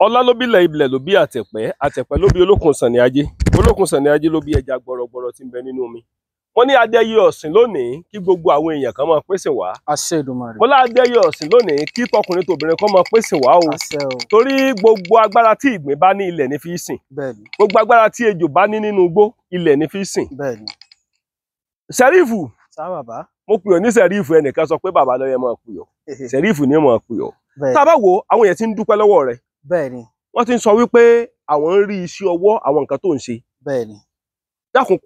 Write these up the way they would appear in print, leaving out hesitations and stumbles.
Ọlá ló bílẹ̀, ilẹ̀ ló bí àtẹ̀pẹ́, àtẹ̀pẹ́ ló bí Olókun Sànní Ajé, Olókun Sànní Ajé ló bí ẹja gbọrọgbọrọ tí ń bẹ nínú omi. Wọ́n ní adẹ́yẹ ọ̀sìn lónìí kí gbogbo àwọn èèyàn kan máa pèsè wá. Àṣẹ Èdùmàrè. Mo ládẹ́yẹ ọ̀sìn lónìí kí tọkùnrin tòbìnrin kan máa pèsè wá o. Àṣẹ o. Torí gbogbo agbára tí ìgbín bá ní, ilẹ̀ ní fi sìn. Bẹ́ẹ̀ni. Gbogbo agbára tí ejò bá ní nínú igbó, ilẹ̀ ní fi sìn. Bẹ́ẹ̀ni. Sẹ́rífù. Sá bàbá. Mo pè ọ́ ní Sẹ́rífù, ẹnìkan sọ pé bàbá ló yẹ máa pè ọ́. Sẹ́rífù ni máa pè ọ́. Bẹ́ẹ̀ni. Tá a bá wo àwọn èèyàn tí ń dúpẹ́ lọ́wọ́ rẹ̀. Bẹ́ẹ̀ni. Wọ́n ti ń sọ wípé àwọn ń rí iṣẹ́ ọwọ́ àwọn nǹkan tó ń ṣe. Bẹ́ẹ̀ni. Dákun,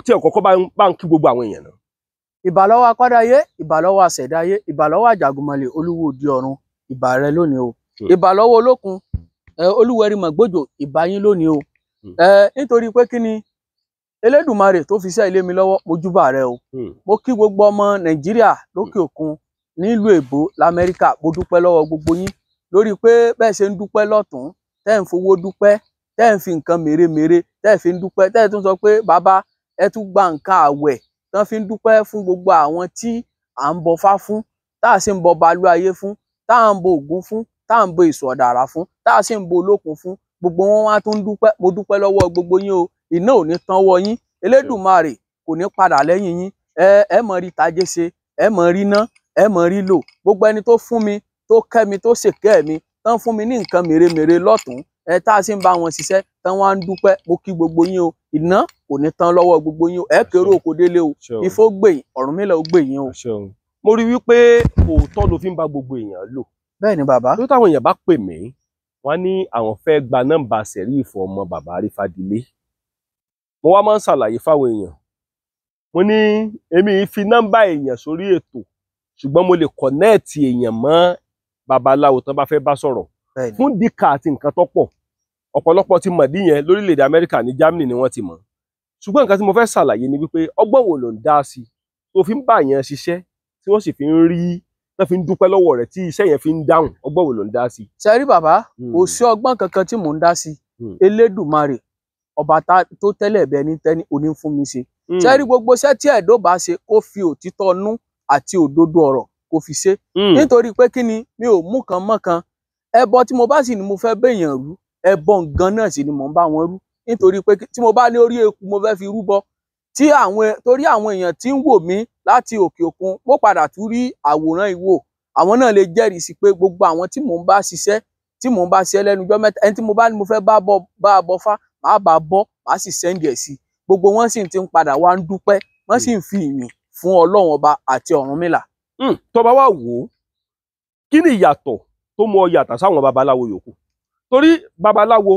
tí ọ̀kọ̀ọ̀kọ̀ bá ń kí gbogbo àwọn èèyàn náà. Ìbà lọ́wọ́ akọ́dáyé, ìbà lọ́wọ́ aṣẹ̀dáyé, ìbà lọ́wọ́ àjàgùnmọ̀lẹ̀ olúwo òde ọ̀run, ìbà rẹ lónìí o. Ìbà lọ́wọ́ Olókun, Olúwẹ̀rí Mọ̀gbọ́jò, ìbà yín lónìí o. Nítorí pé kí ni Elédùmarè tó fi iṣẹ́ ilé mi lọ́wọ́, mo júbà rẹ o. Mo kí gbogbo ọmọ Nàìjíríà lókè òkun, nílùú èbó, l'Amẹ́ríkà, mo dúpẹ́ lọ́wọ́ gbogbo yín lórí pé bẹ́ẹ̀ ṣe ń dúpẹ́ lọ́tún, tẹ́ ń fowó dúpẹ́, tẹ́ ń fi nǹkan mèremère tẹ́ fi ń dúpẹ́, tẹ́ tún sọ pé bàbá ẹ tún gba nǹkan àwẹ̀ tán fi ń dúpẹ́ fún gbogbo àwọn tí à ń bọfá fún, tá a sì ń bọ balú ayé fún, tá à ń bọ Ògún fún, tá à ń bọ èso ọ̀dàrà fún, tá a sì ń bọ Olókun fún, gbogbo wọn wá tún dúpẹ́. Mo dúpẹ́ lọ́wọ́ gbogbo yín o. Iná ò ní tán wọ yín, Elédùmarè kò ní padà lẹ́yìn yín. Ẹ mọ̀ rí tajé ṣe, ẹ mọ̀ rí ná, ẹ mọ̀ rí lò. Gbogbo ẹni tó fún mi, tó kẹ́ mi, tó ṣèkẹ́ mi, tán fún mi ní nǹkan mèremère lọ́tún, ẹ tá a sì ń bá wọn ṣiṣẹ́ tán wá ń dúpẹ́, mo kí gbogbo yín o. Iná kò ní tán lọ́wọ́ gbogbo yín o. Ẹ kéré oko délé o. Ifó gbè yín, Ọ̀rúnmìlà ó gbè yín o. Mo rí wípé òótọ́ ló fi ń bá gbogbo èèyàn lò. Bẹ́ẹ̀ ni bàbá. Tó táwọn èèyàn bá pè mí, wọ́n ní àwọn fẹ́ gba nọ́mbà Sẹ̀rífù ọmọ bàbá Arífádilé. Mo wá máa ń ṣàlàyé fáwọn èèyàn, mo ní èmi fi nọ́mbà èèyàn sórí ètò, ṣùgbọ́n mo lè connect èèyàn mọ́ babaláwo tán bá fẹ́ bá sọ̀rọ̀ fún dìkà àti nǹkan tó pọ̀. Ọ̀pọ̀lọpọ̀ ti mọ̀ díyẹn lórílẹ̀‐èdè Amẹ́ríkà, ní Germany ni wọ́n ti mọ̀. Ṣùgbọ́n nǹkan tí mo fẹ́ ṣàlàyé ni wípé ọgbọ́n wo ló ń dá sí tó fi ń bá yẹn ṣiṣẹ́, tí wọ́n sì fi ń rí, tó fi ń dúpẹ́ lọ́wọ́ rẹ̀, tí iṣẹ́ yẹn fi ń dáhùn? Ọgbọ́n wo ló ń dá sí? Ṣe rí bàbá, kò sí ọgbọ́n kankan tí mò ń dá sí. Elédùmarè ọba tó tẹ́lẹ̀ bẹ́ẹ̀ ní tẹ́ni òní fún mi ṣe. Ṣe rí gbogbo iṣẹ́ tí ẹ̀dọ́ bá ṣe, kó fi òtítọ́ nú àti òdodo ọ̀rọ̀ kó fi ṣe. Nítorí pé kí ni, mi ò mú kan mọ́ kan. Ẹbọ tí mo bá sì ní mo fẹ́ béèyàn rú, ẹbọ ngan náà sì ni mò ń bá wọn rú. Nítorí pé tí mo bá ní orí eku mo fẹ́ fi rúbọ, tí àwọn torí àwọn èèyàn tí ń wò mí láti òkè òkun, mo padà tún rí àwòrán ìwò, àwọn náà lè jẹ́rìí sí pé gbogbo àwọn tí mò ń bá ṣiṣẹ́, tí mò ń bá ṣiṣẹ́ lẹ́nu ọjọ́ mẹ́ta, ẹni tí mo bá ní mo fẹ́ bá a bọ́ fá, màá bá a bọ́, màá sì send ẹ̀ sí. Gbogbo wọn sì ti ń padà wá ń dúpẹ́, wọ́n sì ń fi ìyìn fún Ọlọ́run ọba àti Ọ̀rúnmìlà. Tó bá wá wò ó, kí ni ìyàtọ̀ tó mú ọ yàtọ̀ sáwọn babaláwo yòókù? Torí babaláwo,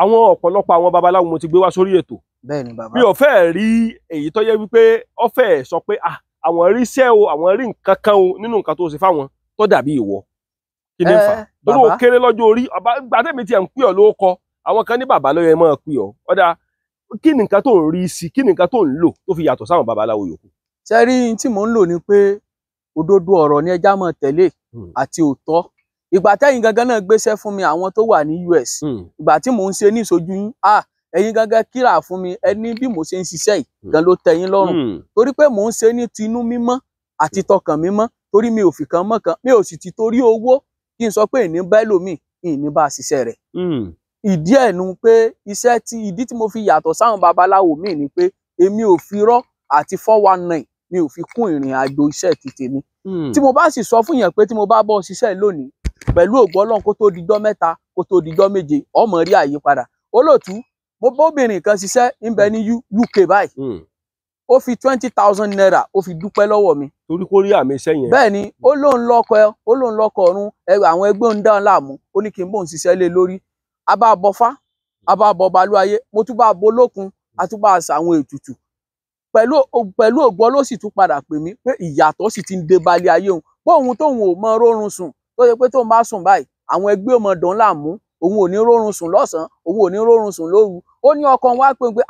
àwọn ọ̀pọ̀lọpọ̀ àwọn babaláwo mo ti gbé wá sórí ètò. Bẹ́ẹ̀ni bàbá. Mi ò fẹ́ rí èyí tó yẹ wípé ó fẹ́ sọ pé àwọn rí iṣẹ́ o, àwọn rí nǹkan kan o nínú nǹkan tó ṣe fáwọn tó dàbí ìwọ. Kí ni fà? Torí o kéré lọ́jọ́ orí, gbàtẹ́mi tiẹ̀ ń pè ọ́ ló kọ, àwọn kan ní bàbá ló yẹ máa pè ọ́. Ọ̀dà, kí ni nǹkan tó ń rí sí, kí ni nǹkan tó ń lò tó fi yàtọ̀ sáwọn babaláwo yòókù? Ṣé rí tí mò ń lò ni pé òdodo ọ̀rọ̀ ni ẹja máa tẹ̀lé àti òótọ́. Ìgbà tẹ́yìn gangan náà gbéṣẹ́ fún mi, àwọn tó wà ní US, ìgbà tí mò ń ṣe ní ìṣojú yín, ẹ̀yin gangan kíra fún mi, ẹ ní bí mo ṣe ń ṣiṣẹ́ yìí gan ló tẹ́ yín lọ́rùn. Torí pé mò ń ṣe ní tinú mímọ́ àti tọkàn mímọ́, torí mi ò fi kan mọ́ kan, mi ò sì ti torí owó kí n sọ pé ìní bá ẹlòmíì, ìní bá ṣiṣẹ́ rẹ̀. Ìdí ẹ̀ nu pé iṣẹ́ tí ìdí tí mo fi yàtọ̀ sáwọn babaláwo míì ni pé èmi ò fi rọ́ àti 419, mi ò fi kún ìrìn àjò iṣẹ́ ti tèmi. Tí mo bá sì sọ fún yẹn pé tí mo bá bọ́ ṣiṣẹ́ lónìí pẹ̀lú ògo Ọlọ́run, kó tó dijọ́ mẹ́ta, kó tó dijọ́ méje, ọmọ rí àyípadà. Olóòtú, mo bóbìnrin kan ṣiṣẹ́ ń bẹ ní UK báyìí, ó fi 20,000 naira ó fi dúpẹ́ lọ́wọ́ mi. Torí kó rí àmì iṣẹ́ yẹn. Bẹ́ẹ̀ ni, ó lóun lọ́kọ, ó lóun lọ́kọ ọ̀run, àwọn ẹgbẹ́ òun dáhùn láàmú, ó ní kí n bóun ṣiṣẹ́ lé lórí. A bá bọfá, a bá bọ balúayé, mo tún bá bo lókun, a tún bá ṣàwọn ètùtù. Pẹ̀lú ògo ló sì tún padà pè mí pé ìyàtọ̀ sì ti ń dé balẹ̀ ayé òun. Bóun tóun ò mọ rórun sùn, tó ṣe pé tóun bá sùn báyìí, àwọn ẹgbẹ́ ọmọ dán láàmú, òun ò ní rórun sùn lọ́sàn-án, òun ò ní rórun sùn lóru. Ó ní ọkọ wa pé pé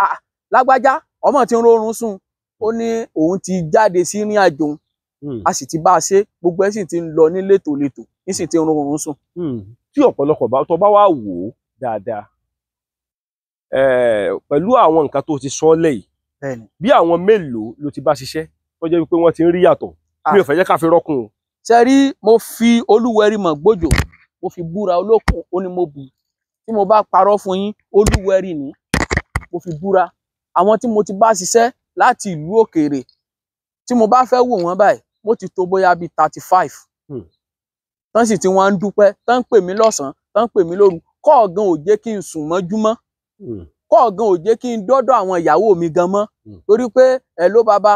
lágbájá ọmọ tí ń rórun sùn, ó ní òun ti jáde sí ìrìn àjò òun, a sì ti bá a ṣe, gbogbo ẹ̀ sì ti ń lọ ní létòlétò, ní sì ti ń rórun sùn. Tí ọ̀pọ̀lọpọ̀ tó bá wá wò ó dáadáa, pẹ̀lú àwọn nǹkan tó ti sọ lẹ́yìn, bí àwọn mélòó ló ti bá ṣiṣẹ́ tó jẹ́ wípé wọ́n ti ń rí yàtọ̀? Mi ò fẹ́ jẹ́ ká fi rọ́kùn o. Ṣe rí, mo fi Olúwẹ̀rí Mọ̀gbọ́jò, Mo fi búra olókun ó ní mo bù. Tí mo bá parọ́ fún yín, Olúwẹ̀rí ni mo fi búra. Àwọn tí mo ti bá ṣiṣẹ́ láti ìlú òkèèrè, tí mo bá fẹ́ wò wọ́n báyìí, mo ti tó bóyá bíi 35. Tán sì tí wọ́n ń dúpẹ́, tán ń pè mí lọ́sàn-án, tán ń pè mí lóru. Kọ́ọ̀gan ò jẹ́ kí n sùn mọ́júmọ́. Kọ́ọ̀gan ò jẹ́ kí n dọ́dọ̀ àwọn ìyàwó mi gan mọ́. Torí pé ẹ ló bàbá,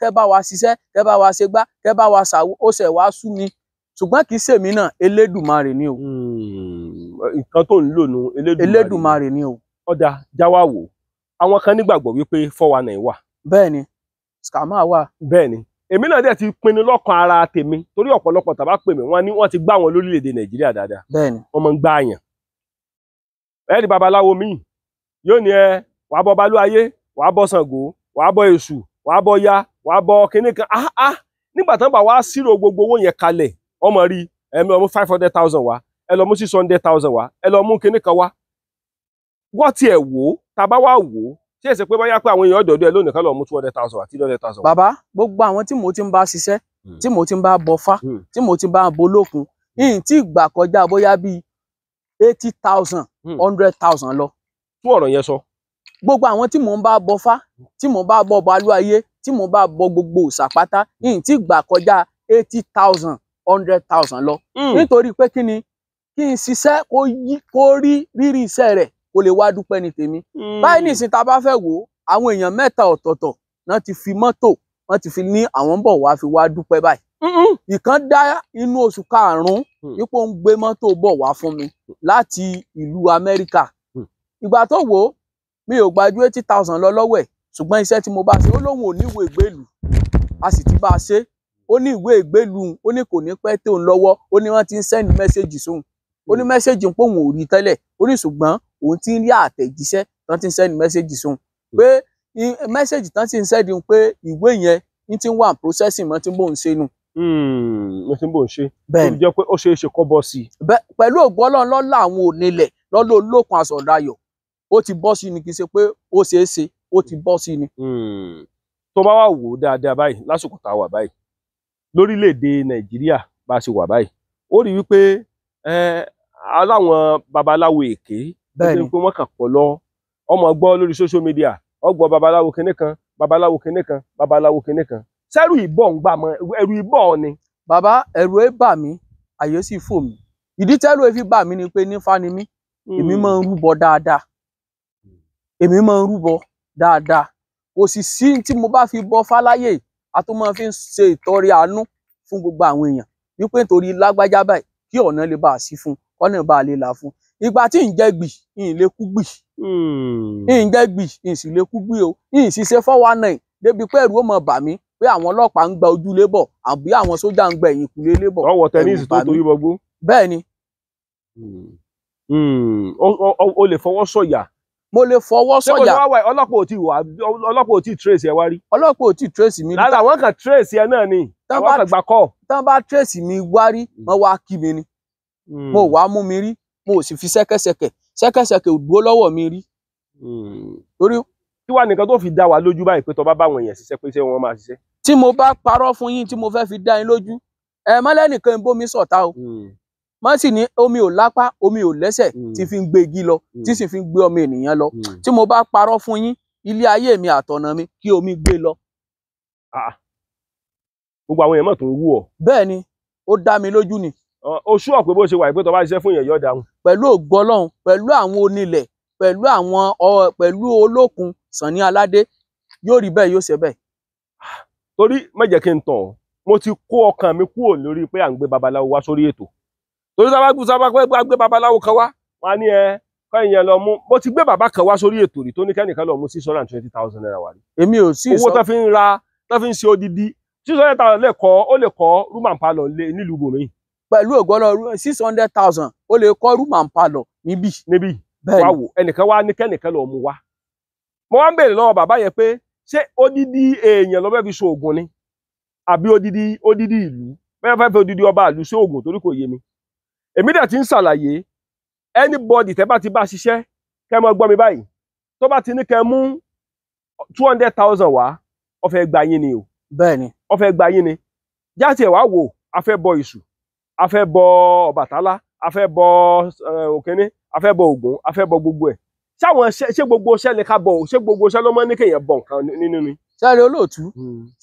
kẹ́ bá wa ṣiṣẹ́, kẹ́ bá wa ṣe gbá, kẹ́ bá wa ṣàwó, ó ṣẹ̀ wá sú mi. Ṣùgbọ́n kì í ṣèmi náà, Elédùmarè ni o. Nǹkan tó ń lò nù Elédùmarè ni o. Ọ̀dà jáwá wò, àwọn kan nígbàgbọ́ wípé 419 wà. Bẹ́ẹ̀ni, scammer wà. Bẹ́ẹ̀ni, èmi náà dẹ̀ ti pinnu lọ́kàn ara tèmi, torí ọ̀pọ̀lọpọ̀ tàbá pè mí, wọ́n ní wọ́n ti gbá wọn lórílẹ̀‐èdè Nàìjíríà dáadáa. Bẹ́ẹ̀ni, wọ́n máa ń gbá àyàn. Ẹ̀rí babaláwo míì yóò ní ẹ wàá bọ Balúayé, wàá bọ Ṣàngó, wàá bọ Èṣù, wàá bọ ya, wàá bọ kinní kan. Nígbà tán bá wá sírò gbogbo owó yẹn kalẹ̀, ọmọ rí ẹ lọ mú 500,000 wá, ẹ lọ mú 600,000 wá, ẹ lọ mú kinní kan wá. Wọ́n tiẹ̀ wò ó, tá a bá wá wò ó, ṣé èsì pé bóyá pé àwọn èèyàn ọ̀dọ̀ọ̀dọ̀ ẹ lónìí kan lọ mú 200,000 wá, 300,000 wá. Bàbá, gbogbo àwọn tí mo ti ń bá ṣiṣẹ́, tí mo ti ń bá bọfá, tí mo ti ń bá bolókun, yìí tí ìgbà kọjá bóyá bíi 80,000, 100,000 lọ. Tún ọ̀rọ̀ yẹn sọ. Gbogbo àwọn tí mò ń bá bọfá, tí mò ń bá bọ Balúayé, tí mò ń bá bọ gbogbo òṣàpátá, yìí tí ìgbà kọjá 80,000, 100,000 lọ. Nítorí pé kí ni, kí n ṣiṣẹ́ kó rí rírì iṣẹ́ rẹ̀, kó lè wá dúpẹ́ ní tèmi. Báyìí nísìn tá a bá fẹ́ wò ó, àwọn èèyàn mẹ́ta ọ̀tọ̀ọ̀tọ̀ náà ti fi mọ́tò, wọ́n ti fi ní àwọn ń bọ̀ wá fi wá dúpẹ́ báyìí. Ìkan dá inú oṣù karùn-ún wípé ó ń gbé mọ́tò bọ̀ wá fún mi láti ìlú Amẹ́ríkà. Ìgbà tó wò ó, mi ò gba ju 80,000 lọ lọ́wọ́ ẹ̀, ṣùgbọ́n iṣẹ́ tí mo bá ṣe, ó lóun ò ní ìwé ìgbélú, a sì ti bá a ṣe. Ó ní ìwé ìgbélú, ó ní kò ní pẹ́ tó ń lọ́wọ́, ó ní wọ́n ti ń sẹ́ndì mẹ́sẹ́jì sóhun. Ó ní mẹ́sẹ́jì ń pé òun ò rí tẹ́lẹ̀, ó ní ṣùgbọ́n òun ti ń rí àtẹ̀jíṣẹ́ tán ti ń sẹ́ndì mẹ́sẹ́jì sóhun. Pé mẹ́sẹ́jì tán ti ń sẹ́ndì pé ìwé yẹn ní ti ń wà processing mọ́ tí ń bóun ṣe nù. Mo ti ń bóun ṣe. Bẹ́ẹ̀ni. Ó jẹ́ pé ó ṣeé ṣe kó bọ́ sí i. Pẹ̀lú ògo Ọlọ́run lọ́lá àwọn onílẹ̀ lọ́lá olókun àsọ̀dayọ̀, ó ti bọ́ sí ni, kì í ṣe pé ó ṣeé ṣe, ó ti bọ́ sí ni. Tó bá wà wò ó dáadáa báyìí lásìkò tá a wà báyìí lórílẹ̀‐èdè Nàìjíríà bá a ṣe wà báyìí, ó rí wípé aláwọn babaláwo èké Bẹ́ẹ̀ni. pé wọ́n kàn pọ̀ lọ, ọmọ gbọ́ lórí social media, ọgbọ́ babaláwo kinní kan, babaláwo kinní kan, babaláwo kinní kan. Sẹ́rù ìbọ̀ ń gbà mọ́, ẹ̀rù ìbọ̀ ni. Bàbá, ẹ̀rù ẹ bà mí, àyè sì fò mí. Ìdí tẹ́rù ẹ fi bà mí ni pé nífá ni mí, èmi máa ń rúbọ dáadáa. Èmi máa ń rúbọ dáadáa. Kò sì sí tí mo bá fi bọ fáláyé, a tó máa fi ń ṣe ìtọrẹ àánú fún gbogbo àwọn èèyàn. Wípé nítorí lágbájá báyìí kí ọ̀nà lè bá a sí fún, kọ́nà bá a lè là fún. Ìgbà tí ń jẹ́ gbì, ń lè kú gbì. Ń jẹ́ gbì, ń sì lè kú gbì o. Ń sì ṣe 419 débi pé ẹ̀rù ó mọ bà mí pé àwọn ọlọ́pàá ń gba ojúlé bọ̀ àbí àwọn sójà ń gba ẹ̀yìnkùlé lé bọ̀. Ọwọ́ tẹnísì tó torí bọgbó. Bẹ́ẹ̀ni. O lè fọwọ́ sọ̀yà. Mo lè fọwọ́ sọ̀yà. Ọlọ́pàá ò tí trace ẹ wá rí. Ọlọ́pàá ò tí trace mi rí. Lára àwọn kan trace ẹ náà ni. Àwọn kan gbà kọ́. Tán bá trace mi wá rí, wọ́n wá kí mi ni. Mo wá mú mi rí, mo ò sì fi ṣẹ́kẹ́ṣẹkẹ̀. Ṣẹ́kẹ́ṣẹkẹ̀ ò dúró lọ́wọ́ mi rí. Torí kí wá nìkan tó fi dá wa lójú báyìí pé tó bá bá àwọn èèyàn ṣiṣẹ́ pé ṣé wọ́n máa ṣiṣẹ́. Tí mo bá parọ́ fún yín tí mo fẹ́ fi dá yín lójú, ẹ má lẹ́nìkan ń bómi ṣọ̀tá o. Má sì ní omi ò lápá, omi ò lẹ́sẹ̀ tí fi ń gbé igi lọ, tí sì fi ń gbé ọmọ ènìyàn lọ. Tí mo bá parọ́ fún yín, ilé ayé mi àtọ̀nà mi kí omi gbé lọ. Gbogbo àwọn èèyàn mọ̀ tó ń wú ọ. Bẹ́ẹ̀ ni, ó dá mi lójú ni. O ṣúọ̀ pé bó ṣe wà pé tó bá ṣiṣẹ́ fún èèyàn yóò dáhùn. Pẹ̀lú ògo Ọlọ́run, pẹ̀lú àwọn onílẹ̀, pẹ̀lú àwọn pẹ̀lú olókun Sànní Aládé, yóò rí bẹ́ẹ̀, yóò ṣe bẹ́ẹ̀. Torí má jẹ́ kí n tàn ọ́, mo ti kó ọkàn mi kúrò lórí pé à ń gbé babaláwo wá sórí ètò. Torí tá bá gbé babaláwo kan wá, wọn á ní ẹ kọ́ ìyẹn lọ mú. Mo ti gbé bàbá kan wá sórí ètò rí tó ní kẹ́nìkan lọ mú 620,000 naira wá rí. Èmi ò sí owó tó fi ń ra, tó fi ń ṣe odidi 600,000 lè kọ́, ó lè kọ́ room and parlour nílùú bòmí. Pẹ̀lú ògo Ọlọ́run 600,000 ó lè kọ́ room and parlour níbí. Níbí. Wá wò, ẹnìkan wá ní kẹ́nìkan lọ mú wá. Mo wá ń béèrè lọ́wọ́ bàbá yẹn pé ṣé odidi èèyàn ló fẹ́ fi ṣoògùn ni àbí odidi ìlú bẹ́ẹ̀ fẹ́ fi odidi ọba ìlú ṣoògùn, torí kò yé mi. Èmi dẹ̀ ti ń ṣàlàyé, anybody tẹ́ bá ti bá ṣiṣẹ́ kẹ́ mọ́ gbọ́ mi báyìí, tó bá ti ní kẹ́ mú 200,000 wá, ó fẹ́ gba yín ni o. Bẹ́ẹ̀ni. Ó fẹ́ gba yín ni. Jáde ẹ̀ wá wò, a fẹ́ bọ Èṣù, A fẹ́ bọ Ọbàtálá, a fẹ́ bọ Òkínní, a fẹ́ bọ Ògún, a fẹ́ bọ gbogbo ẹ̀. Ṣáwọn ṣé gbogbo iṣẹ́ ni ká bọ o? Ṣé gbogbo iṣẹ́ ló mọ́ ní kéèyàn bọ nǹkan nínú ni? Sẹ́rí olóòtú,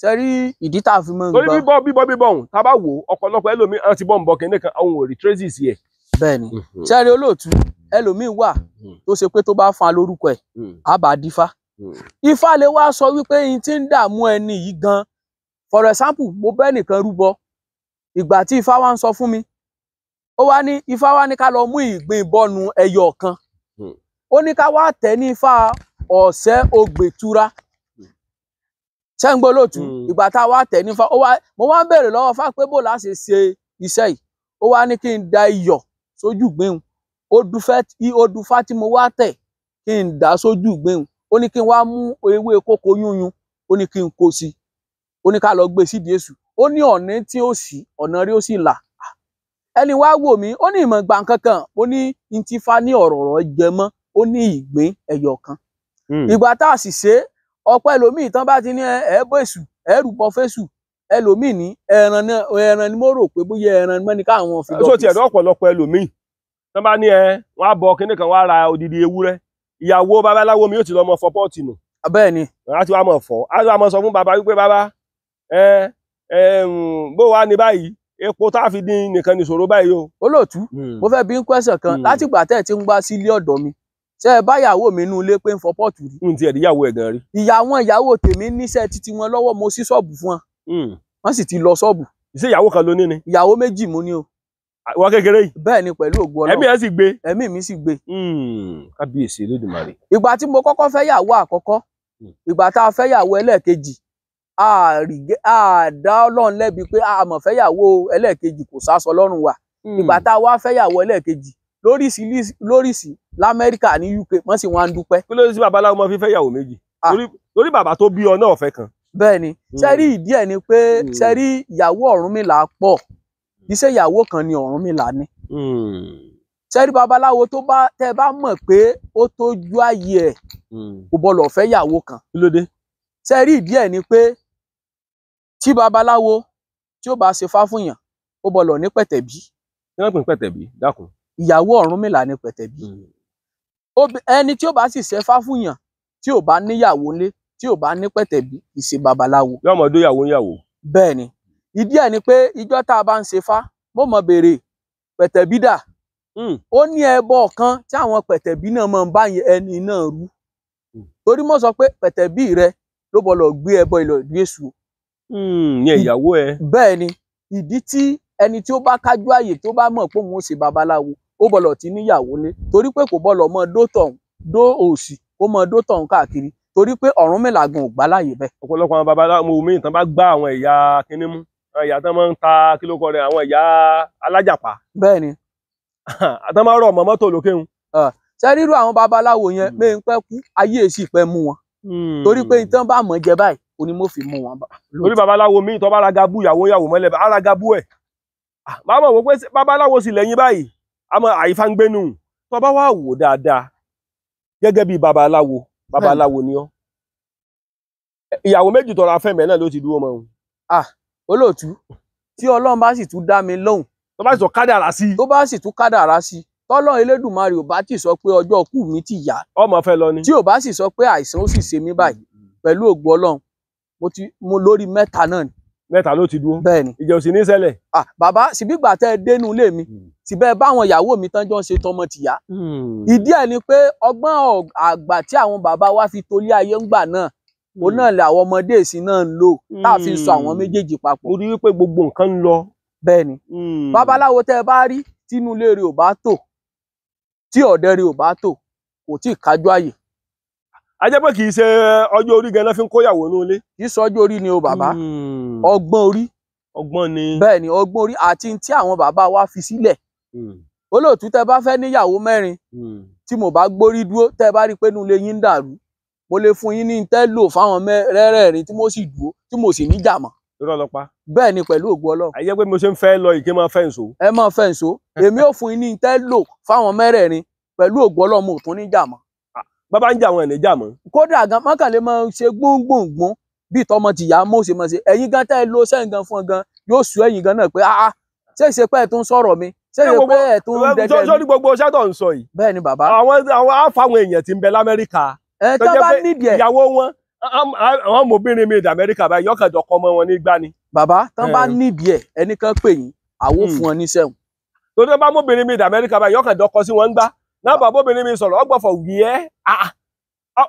sẹ́rí ìdí tá a fi mọ́ ń Torí gbọ́. bíbọ́ bíbọ́ bíbọ́ ọ̀hún, tá a bá wò ó, ọ̀pọ̀lọpọ̀ ẹlòmíì àwọn ti bọ́ ń bọ kinní kan, àwọn ò rí traces yẹ. Bẹ́ẹ̀ ni, sẹ́rí olóòtú, ẹlòmíì wà tó ṣe pé tó bá fún wa lórúkọ ẹ̀, á bá dífá. Ifá lè wá sọ wípé yín ti ń dààmú ẹni yìí gan. For example, mo bẹ́ nìkan rúbọ. Ìgbà tí Ifá wá ń sọ fún mi, ó wá ní Ifá wá ní ká lọ mú ìgbín ìbọnu ẹyọ kan. Ó ní ká wá tẹ̀ ní Ifá ọ̀sẹ́ ògbètura. Ṣé ń gbọ́ olóòtú? Ìgbà tá a wá tẹ̀ ní Ifá, ó wá mo wá ń béèrè lọ́wọ́ Ifá pé bó la ṣe ṣe iṣẹ́ yìí. Ó wá ní kí n da iyọ̀ sójú ìgbín. Odùfá tí mo wá tẹ̀ kí n dà sójú ìgbín. Ó ní kí n wá mú ewé kókó yúnyún, ó ní kí n kó sí, ó ní ká lọ gbé sídìí èṣù. Ó ní ọ̀nà tí ó sì ọ̀nà rí ó sì là. Ẹni wá wò mí, ó ní ìmọ̀ gbà kankan, ó ní n ti fa ní ọ̀rọ̀ ọ̀rọ̀ jẹ mọ́, ó ní ìgbín ẹyọ kan. Ìgbà tá a sì ṣe é, ọ̀pọ̀ ẹlòmíì tán bá ti ní ẹ bó èṣù, ẹ rúbọ fésù, ẹlòmíì ní ẹran náà, ẹran ni mo rò pé bóyá ẹran mọ́ ni káwọn fi lọ. So tiẹ̀ dọ́ ọ̀pọ̀lọpọ̀ ẹlòmíì tán bá ní ẹ wọ́n á bọ kinní kan, wọ́n á ra odidi ewúrẹ́, ìyàwó babaláwo mi yóò ti lọ mọ fọ pọ́ọ̀tì nù. Bẹ́ẹ̀ ni. Wọ́n á ti wá mọ̀ fọ́, á ti wá mọ̀ sọ fún baba wípé baba ẹ ẹ bó wá ní báyìí, epo tá a fi dín nìkan nìṣòro báyìí o. Olóòtú, mo fẹ́ bi ń kwẹ́sàn kan. Látìgbà tẹ́ ẹ ti ń gbá sílé ọ̀dọ̀ mi, ṣé ẹ bá ìyàwó mi inú ilé pé ń fọ pọ́ọ̀tù rí? N tiẹ̀ díyàwó ẹ̀ gan rí. Ìyàwó ìyàwó tèmi níṣẹ́ títí wọn lọ́wọ́, mo sí ṣọ́ọ̀bù fún wọn. Wọ́n sì ti lọ ṣọ́ọ̀bù. Ṣé ìyàwó kan ló ní ni? Ìyàwó méjì mo ní o. Wọ́n kékeré yìí. Bẹ́ẹ̀ ni, pẹ̀lú ògo Ọlọ́run. Ẹ̀mí ẹ̀ sì gbé. Ẹ̀mí mi sì gbé. Kábíyèsí Olódùmarè. Ìgbà tí mo kọ́kọ́ fẹ́ yàwó àkọ́kọ́, ìgbà tá a fẹ́ yàwó ẹlẹ́ẹ̀kejì, a dá Ọlọ́run lẹ́bi pé a mọ̀ fẹ́ yàwó ẹlẹ́ẹ̀kejì, kò sásọ lọ́rùn wa. Ìgbà tá a wá fẹ́ yàwó ẹlẹ́ẹ̀kejì lóríṣi l'Amẹ́ríkà ní UK, wọ́n sì wá ń dúpẹ́. Kí ló dé sí babaláwo máa fi fẹ́ yàwó méjì? Torí bàbá tó bí ọ náà fẹ́ kan. Bẹ́ẹ̀ ni, sẹ́rí ìdí ẹ̀ ni pé sẹ́rí ìyàwó Ọ̀rúnmìlà pọ̀, iṣẹ́ ìyàwó kan ni Ọ̀rúnmìlà ní. Sẹ́rí babaláwo tó bá tẹ́ bá mọ̀ pé ó tójú ayé ẹ̀ kò bọ́lọ̀ fẹ́ yàwó kan. Kí ló dé? Sẹ́rí ìdí ẹ̀ ni pé tí babaláwo tí ó bá ṣe fá fún yàn, ó bọ́lọ̀ ní pẹ̀tẹ̀bí. Kí wọ́n pè ní pẹ̀tẹ̀bí? Dákun. Ìyàwó Ọ̀rúnmìlà ní pẹ̀tẹ̀bí. Ẹni tí ó bá sì ṣe fá fún yàn tí ò bá níyàwó ńlé, tí ò bá ní pẹ̀tẹ̀bí, kì í ṣe babaláwo. Yóò mọ̀ dóyàwó ńyàwó. Bẹ́ẹ̀ ni, ìdí ẹ̀ ni pé ìjọ́ tá a bá ń ṣe fá, mo mọ̀ béèrè pẹ̀tẹ̀bí dà. Ó ní ẹbọ kan tí àwọn pẹ̀tẹ̀bí náà máa ń bá ẹni náà rú. Torí mo sọ pé pẹ̀tẹ̀bí rẹ ló bọ̀lọ̀ gbé ẹbọ ìlọ ìdí èṣù. Ìyẹn ìyàwó ẹ. Bẹ́ẹ̀ ni, ìdí tí ẹni tí ó bá kájú àyè tó bá mọ̀ pé òun ó ṣe babaláwo, ó bọ̀lọ̀ tí níyàwó lé, torí pé kò bọ̀lọ̀ mọ dó tọ̀hún dó òsì, kó mọ dó tọ̀hún káàkiri, torí pé Ọ̀rúnmìlà gan ò gbà láàyè bẹ́ẹ̀. Ọ̀pọ̀lọpọ̀ àwọn babaláwo míì tán bá gbá àwọn ìyá kínní mú, àwọn ìyá tán máa ń ta kílókọ rẹ̀, àwọn ìyá alájàpá. Bẹ́ẹ̀ ni. Àtàn máa rọ̀ mọ́ mọ́tò lókè ń. Ṣé rírú àwọn babaláwo yẹn mé ń pẹ́ kú, ayé èsì pẹ́ mú wọn. Torí pé ìtàn bá mọ̀ jẹ báyìí, ó ní mo fi mú wọn. Torí babaláwo míì tó bá ra gabú ìyàwó ìyàwó mọ́lẹ̀, á ra gabú ẹ̀. Màá mọ̀ wò pé babaláwo sì lẹ́yìn báyìí, àmọ́ àyífá ń gbénu. Tó bá wá wò dáadáa, gẹ́gẹ́ bí babaláwo, babaláwo ni ọ́. Ìyàwó méjì tọrọ afẹ́mẹ́ náà ló ti dúró mọ́ òun. Olóòtú, tí Ọlọ́run bá sì tún dá mi lóhùn. Tó bá sì tún kádàrá sí. Tó bá sì tún kádàrá sí. Tọ́lọ́run Elédùmarè ò bá ti sọ pé ọjọ́ ikú mi ti yá. Ọmọ fẹ́ lọ ni. Tí ò bá sì sọ pé àìsàn ó sì ṣe mí báyìí, pẹ̀lú ògo Ọlọ́run, mo ti mo lórí mẹ́ta náà ni. Mẹ́ta ló ti dúró. Bẹ́ẹ̀ ni. Ìjà ò sì ní ṣẹlẹ̀. Bàbá, síbígbà tẹ́ ẹ dénú ilé mi, síbẹ̀ báwọn ìyàwó mi tán jọ ń ṣe tọmọ tìyá. Ìdí ẹ̀ ni pé ọgbọ́n àgbà tí àwọn bàbá wa fi tolé ayé ńgbà náà, òun náà làwọn ọmọdé ìsìn náà ń lò, tá a fi sọ àwọn méjèèjì papọ̀. Mo rí wípé gbogbo nǹkan ń lọ. Bẹ́ẹ̀ ni. Babaláwo tẹ́ ẹ bá rí tínú ilé rẹ̀ ò bá tò, tí ọ̀dẹ rẹ̀ ò bá tò, kò tí ì kájú àyè. A jẹ́ pé kì í ṣe ọjọ́ orí gan-an fi ń kóyàwó nú ilé. Kì í ṣe ọjọ́ orí ni o bàbá. Ọgbọ́n orí. Ọgbọ́n ni. Bẹ́ẹ̀ ni, ọgbọ́n orí àti tí àwọn bàbá wa fi sílẹ̀. Olóòtú, tẹ́ bá fẹ́ níyàwó mẹ́rin, tí mo bá gbórí dúró, tẹ́ bá rí pé inú ilé yín ń dàrú, mo lè fún yín ní tẹ́ lò fáwọn mẹ́rẹ̀ẹ̀rin tí mo sì dúró, tí mo sì níjà mọ́. Irọ́ ló pa. Bẹ́ẹ̀ ni, pẹ̀lú ògo Ọlọ́run. Àyẹ́ pé mo ṣe ń fẹ́ lọ ìké máa fẹ́ ǹso. Ẹ máa fẹ́ ǹso. Èmi ò fún yín ní tẹ́ lò fáwọn mẹ́rẹ̀ẹ̀rin pẹ̀lú ògo Ọlọ́run, mo tún níjà mọ́. Bàbá ń jà àwọn ẹ̀ níjà mọ́. Kódà gan mọ́kànlé máa ń ṣe gbóngbòngbóng bí tọmọ tìyá mọ́ ṣe máa ṣe. Ẹ̀yin gan tẹ́ ẹ lo sẹ́yìn gan fún ọ gan yóò sú ẹ̀yin gan náà pé áá Ṣé ìṣe pé ẹ tún sọ̀rọ̀ mi? Ṣé ìṣe pé ẹ tún dẹdẹ mi? Sórí gbogbo iṣẹ́ tó ń sọ yìí. Bẹ́ẹ̀ ni bàbá. Àwọn àfàwọn èèyàn tí ń bẹ l'Amẹ́ríkà. Ẹ tó bá nídìí ẹ. Ìyàwó wọn, àwọn ọmọbìnrin mi d'Amẹ́ríkà báyìí, yọkànjọ kọ ọmọ wọn ní gbani. Bàbá, tán bá nídìí ẹ, ẹnì kan pè yín, àwo fún ọ níṣẹ́ wọn. Torí tó bá mọ́bìnrin mi d'Amẹ́ríkà báyìí, yọkànjọ kọ sí wọn ń gbá. Náà bàbá obìnrin mi sọ̀rọ̀, ọgbọ̀fọ̀ wí ẹ́.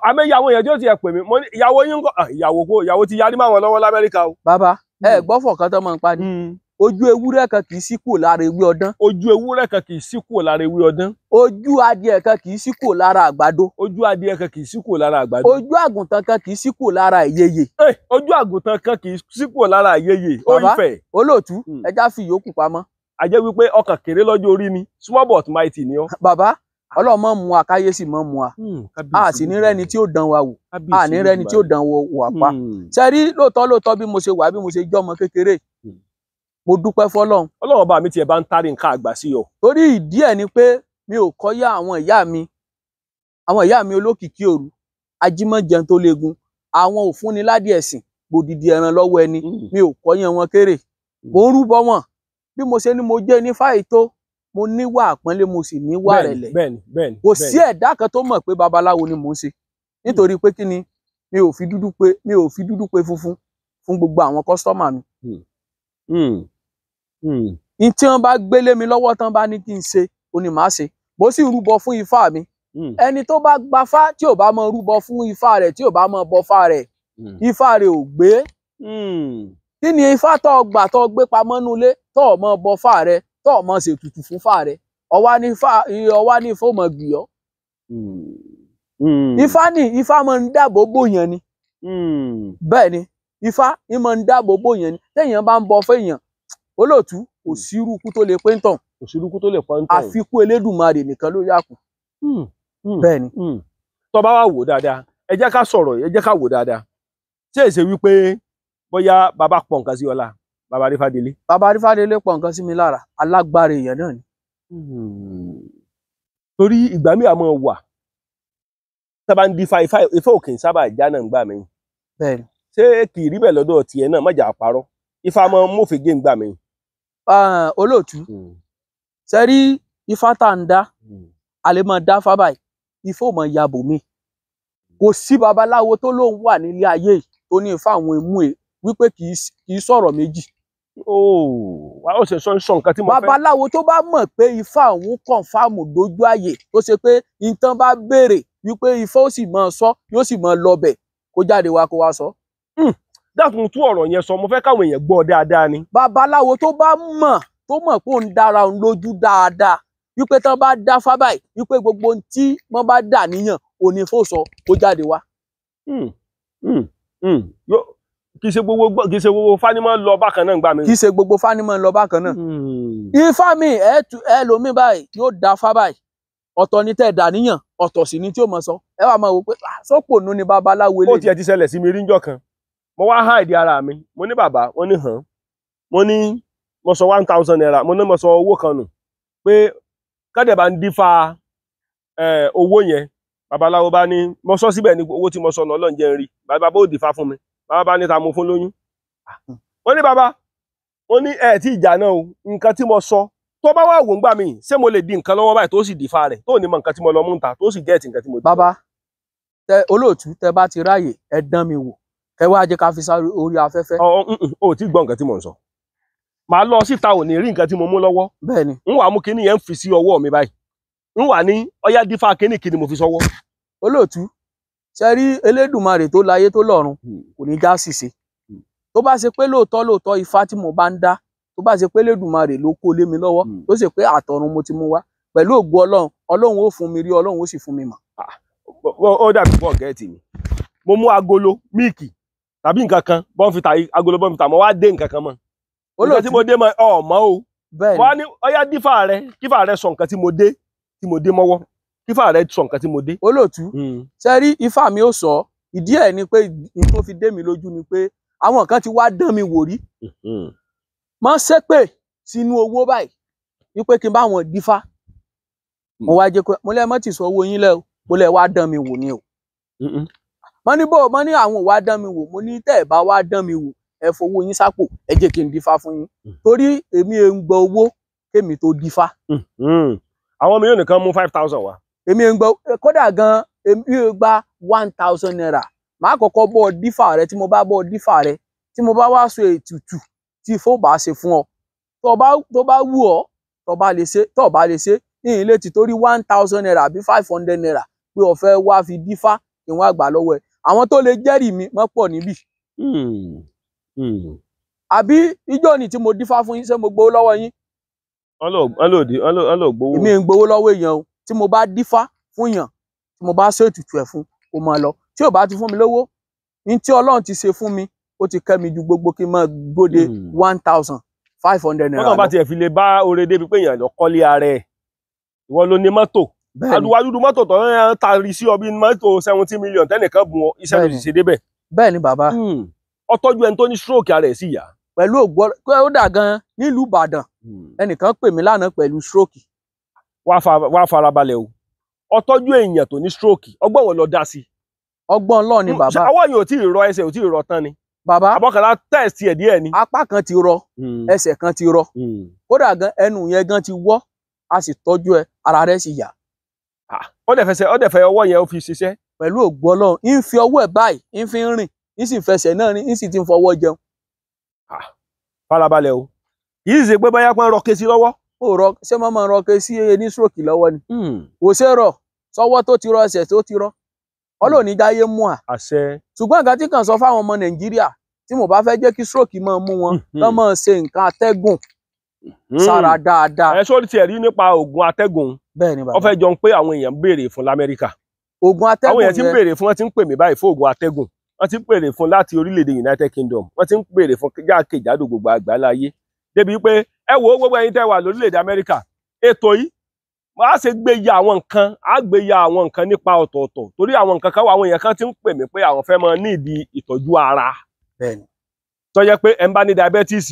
Àmì ìyàwó yẹn tí ó ti ẹ̀ pè mí, mo ní ìyàwó yín ń kọ́, ìyàwó kó, ìyàwó ti yarí máwọn lọ́wọ́ l'Amẹ́ríkà o. Bàbá, ẹ gbọ́fọ̀ kan tó máa ń pa ni. Ojú ewúrẹ́ kan kì í sí kúrò lára ewé ọdán. Ojú ewúrẹ́ kan kì í sí kúrò lára ewé ọdán. Ojú adìẹ kan kì í sí kúrò lára àgbàdo. Ojú adìẹ kan kì í sí kúrò lára àgbàdo. Ojú àgùntàn kan kì í sí kúrò lára ìyeyè. Ojú àgùntàn kan kì í sí kúrò lára ìyeyè. Ó ìfẹ́. Olóòtú, ẹja fi ìyókù pamọ́. A jẹ́ wípé ọkàn kéré lọ́jọ́ orí ni, small but mighty ni ọ́. Bàbá, Ọlọ́run mọ̀ mú wa, káyé sì mọ̀ mú wa. A sì ní rẹ́ni tí ó dán wa wò, a ní rẹ́ni tí ó dán wa wò pa. Ṣé rí lóòótọ́ lóòótọ́ bí mo ṣe wà, bí mo ṣe jọ́ ọmọ kékeré, mo dúpẹ́ fọ́lọ́run. Ọlọ́run bá mi tiẹ̀ bá ń tarí nǹkan àgbà sí ọ. Torí ìdí ẹ̀ ni pé mi ò kọ́yá àwọn ìyá mi, àwọn ìyá mi olókìkí òru, ajímọ̀jẹun tó legun, àwọn òfúnni ládìí ẹ̀sìn, gbòdìdì ẹran lọ́wọ́ ẹni, mi ò kọ́yán wọn kéré. Mo ń rúbọ wọn. Bí mo ṣe ní mo jẹ́ ní fáì tó, mo níwà àpọ́nlé, mo sì níwà rẹ̀lẹ̀. Bẹ́ẹ̀ni. Kò sí ẹ̀dá kan tó mọ̀ pé babaláwo ni mò ń ṣe. Nítorí pé kí ni, mi ò fi dúdú pé, mi ò fi dúdú pé funfun fún gbogbo àwọn kọ́sítọ́mà mi. N tí wọ́n bá gbélé mi lọ́wọ́ tán bá ní kí n ṣe, ó ní màá ṣe. Mo sì rúbọ fún ifá mi. Ẹni tó bá gbafá tí ò bá mọ rúbọ fún ifá rẹ̀, tí ò bá mọ bọfá rẹ̀, ifá rẹ̀ ò gbé. Kí ni ifá tó gbà tó gbé pamọ́ nulé, tó mọ bọfá rẹ̀, tó mọ ṣètùtù fún fá rẹ̀, ọwá ní ifá, ọwá ní ifá ò mọ gbì ọ́. Ifá ní ifá máa ń dáàbò bòyàn ni. Bẹ́ẹ̀ ni, ifá ń máa ń dáàbò bòyàn ni. Téèyàn bá ń bọ fẹ́yàn, olóòtú, kò sírú ikú tó lè pé ń tàn. Kò sírú ikú tó lè pé ń tàn. Àfikún Elédùmarè nìkan ló yà kù. Bẹ́ẹ̀ ni. Tó bá wá wò dáadáa, ẹ jẹ́ ká sọ̀rọ̀, ẹ jẹ́ ká wò dáadáa. Ṣé èsè wípé bóyá bàbá pọ̀ nǹkan sí ọlá, bàbá Arífádélé? Bàbá Arífádélé pọ̀ nǹkan sí mi lára, alágbára èèyàn náà ni. Torí ìgbà míì àmọ́ wà, tá bá ń dífá ifá, ifá ò kì í sábà já náà ńgbà míì. Bẹ́ẹ̀ ni. Ṣé kì í rí bẹ́ẹ̀ lọ́dọ̀ tiẹ̀ náà, má jà parọ́. Ifá máa ń mófegé ńgbà míì. Olóòtú, ṣe rí ifá tá ń dá, a lè máa dá fá báyìí, ifá ò mọ yabò mi. Kò sí babaláwo tó lóun wà nílé ayé yìí tó ní ifá àwọn imú ẹ wípé kì í sọ̀rọ̀ méjì. Ó ṣe sọ nǹkan tí mo fẹ́. Babaláwo tó bá mọ̀ pé ifá òun kọ̀ǹfàmù dójú àyè, tó ṣe pé nǹkan bá béèrè wípé ifá ó sì máa sọ, yóò sì máa lọbẹ̀, kó jáde wá kó wá sọ. Dákun tú ọ̀rọ̀ yẹn sọ, mo fẹ́ káwọn èèyàn gbọ́ dáadáa ni. Babaláwo tó bá mọ̀, tó mọ̀ pé òun dára òun lójú dáadáa, wípé tán bá dá fá báyìí, wípé gbogbo ohun tí wọ́n bá dà níyàn, òní fò sọ, kó jáde wá. Kì í ṣe gbogbo fánímọ̀ lọ bákan náà gbà mí. Kì í ṣe gbogbo fánímọ̀ lọ bákan náà. Ifá mi ẹ lómi báyìí yóò dá fá báyìí, ọ̀tọ̀ ni tẹ́ dà níyàn, ọ̀tọ̀ sì ni tí ó mọ̀ sọ. Ẹ wá máa wò pé sọ́pọ̀ nù ni babaláwo eléyìí. Ó tiẹ̀ ti ṣẹlẹ̀ sí mi rí níjọ́ kan. Mo wá hide ara mi, mo ní bàbá, wọ́n ní hàn. Mo ní mo sọ 1000 naira, mo ní mo sọ owó kan nù. Pé kádẹ̀ bá ń dífá owó yẹn, babaláwo bá ní mo sọ síbẹ̀ ní owó tí mo sọ nù, Ọlọ́run jẹ́ n rí. Bàbá bó dífá fún mi. Bàbá bá ní ta mo fún lóyún. Wọ́n ní bàbá, wọ́n ní ẹ tí ìjà náà o, nǹkan tí mo sọ. Tó bá wà wò ń gbà mí, ṣé mo lè di nǹkan lọ́wọ́ báyìí tó sì dífá rẹ̀, tó ní mọ nǹkan tí mo lọ mú ń ta, tó sì gẹ́ẹ̀tì nǹkan tí mo di. Bàbá, tẹ olóòtú, tẹ bá ti ráàyè, ẹ dán mi wò. Ẹ wá jẹ́ ká fi sáré orí afẹ́fẹ́. O tí gbọ́ nǹkan tí mò ń sọ. Màá lọ síta ò ní rí nǹkan tí mo mú lọ́wọ́. Bẹ́ẹ̀ni. N wà mú kinní yẹn ń fi sí ọwọ́ mi báyìí. N wà ní ọyá dífá kinní kinní mo fi sọ́wọ́. Olóòtú, ṣe rí Elédùmarè tó láyé tó lọ́run, kò ní já ṣìṣe. Tó bá ṣe pé lóòótọ́ lóòótọ́ ifá tí mo bá ń dá, tó bá ṣe pé Elédùmarè ló kó lé mi lọ́wọ́, tó ṣe pé àtọ̀run mo ti mú wá, pẹ̀lú ògo Ọlọ́run, Ọlọ́run ó fún mi rí, Ọlọ́run ó sì fún mi mọ̀. Ó dàbí bọ́ọ̀ gẹ́ẹ̀tì mi. Mo mú agolo míìkì tàbí nǹkan kan, bọ́ǹfìtà, agolo bọ́ǹfìtà, mo wá dé nǹkan kan mọ́. Olóòtú tí mo dé mọ́ ọmọ o. Wọ́n á ní ọyá dífà rẹ, kífà rẹ sọ nǹkan tí mo dé, tí mo dé mọ́wọ́. Kífà rẹ sọ nǹkan tí mo dé. Olóòtú, ṣe rí ifá mi ó sọ, ìdí ẹ̀ ni pé n tó fi dé mi lójú ni pé àwọn kan ti wá dán mi wò rí. Mọ́ ṣépè sínú owó báyìí, wípé kí n bá wọn dífá. Mo wá jẹ́ pé mo lẹ́ mọ́ ti sọ owó yín lẹ́ o, mo lẹ́ wá dán mi wò ni o. Mo ní bó, mo ní àwọn ò wá dán mi wò, mo ní tẹ́ ẹ̀ bá wá dán mi wò, Ẹ fowó yín sápò, ẹ jẹ́ kí n dífá fún yín, torí èmi ń gbọ́ owó kémi tó dífá. Àwọn mílíọ̀nù nìkan mú 5,000 wá. Èmi ń gbọ́, kódà gan èmi ń gba 1,000 naira. Màá kọ́kọ́ bọ́ dífá rẹ. Tí mo bá bọ́ dífá rẹ, tí mo bá wá sọ ètùtù tí ifó bá ṣe fún ọ, tó bá wù ọ́, tó bá lè ṣe, tó bá lè ṣe, ìyìn lè ti torí 1,000 naira àbí 500 naira pé o fẹ́ wá fi dífá kí wọ́n gbà lọ́wọ́ ẹ̀. Àwọn tó lè jẹ́rìí mi mọ́ pọ̀ níbí. Àbí ijó ni tí mo dífá fún yín, ṣé mo gbowó lọ́wọ́ yín? Wọ́n lò gbowó. Èmi ń gbowó lọ́wọ́ èèyàn o. Tí mo bá dífá fún yàn, tí mo bá ṣe ètùtù ẹ̀ fún, kó máa lọ. Tí ò bá ti fún mi lówó, ní tí Ọlọ́run ti ṣe fún mi, ó ti kẹ́ mi ju gbogbo kí n máa gbóde 1,500 naira lọ. Wọ́n bá tiẹ̀ fi lè bá oore débi pé èèyàn lọ kọ́lé ara ẹ̀, ìwọ ló ní mọ́tò. Adúwájúdú mọ́tò tó ń tari sí ọ bí mọ́tò 70 million tẹ́nìkan bùn ọ, iṣẹ́ ló ti ṣe débẹ̀. Bẹ́ẹ̀ ni bàbá. Ó tọ́jú ẹni tó ní stroke ara ẹ̀ sì yá. Pẹ̀lú ògbọ́ ó dà gan nílùú Ìbàdàn, ẹnìkan pè mí lánàá pẹ̀lú stroke. Wá farabalẹ̀ o, ó tọ́jú èèyàn tó ní stroke, ọgbọ́n wo ló dá sí? Ọgbọ́n Ọlọ́run ni bàbá. Ọwọ́ yìí ò tí ì rọ, ẹsẹ̀ ò tí ì rọ tán ni. Bàbá, àbọ̀kànlá tẹ̀sí ẹ̀ díẹ̀ ni. Apá kan ti rọ, ẹsẹ̀ kan ti rọ, kódà gan ẹnu yẹn gan ti wọ́, a sì tọ́jú ẹ, ara rẹ̀ sì yá. Ó dẹ̀ fẹsẹ̀, ó dẹ̀ fẹ́ ọwọ́ yẹn ó fi ṣiṣẹ́. Pẹ̀lú ògo Ọlọ́run, ń fi ọwọ́ ẹ̀ báyìí, ń fi rìn, ń sì fẹsẹ̀ náà rìn, ń sì ti ń fọwọ́ jẹun. Farabalẹ̀ o, kì í ṣe pé báyà pọ́n rọ ké sí lọ́wọ́. Ó rọ, ṣé mọ́ máa rọ ké sí ní stroke lọ́wọ́ ni? Kò ṣe rọ, sọ́wọ́ tó ti rọ, ẹsẹ̀ tó ti rọ. Ọlọ́run ní jáyé mú à. Àṣẹ. Ṣùgbọ́n nǹkan tí kàn sọ fáwọn ọmọ Nàìjíríà, tí mo bá fẹ́ jẹ́ kí stroke máa mú wọn, kán máa ṣe nǹkan atẹ́gùn sára dáadáa. Ẹ sọ ti ẹ̀ rí nípa oògùn atẹ́gùn. Bẹ́ẹ̀ ni bàbá. Ó fẹ́ jọ pé àwọn èèyàn ń béèrè fún l'Amẹ́ríkà. Oògùn atẹ́gùn yẹn. Àwọn èèyàn ti ń béèrè fún, wọ́n ti ń pè mí báyìí fún oògùn atẹ́gùn. Wọ́n ti ń béèrè fún láti orílẹ̀-èdè United Kingdom. Wọ́n ti ń béèrè fún jákèjádò gbogbo àgbáláyé. Débi pé ẹ wo gbogbo ẹ̀yin tẹ́ wà lórílẹ̀-èdè Amẹ́ríkà, ètò yìí a ṣe gbé ya àwọn nǹkan, a gbé ya àwọn nǹkan nípa ọ̀tọ̀ọ̀tọ̀, torí àwọn nǹkan kan wà, àwọn èèyàn kan ti ń pè mí pé àwọn fẹ́ máa ní ìdí ìtọ́jú ara. Bẹ́ẹ̀ni. Tó jẹ́ pé ẹ ń bá ní diabetes,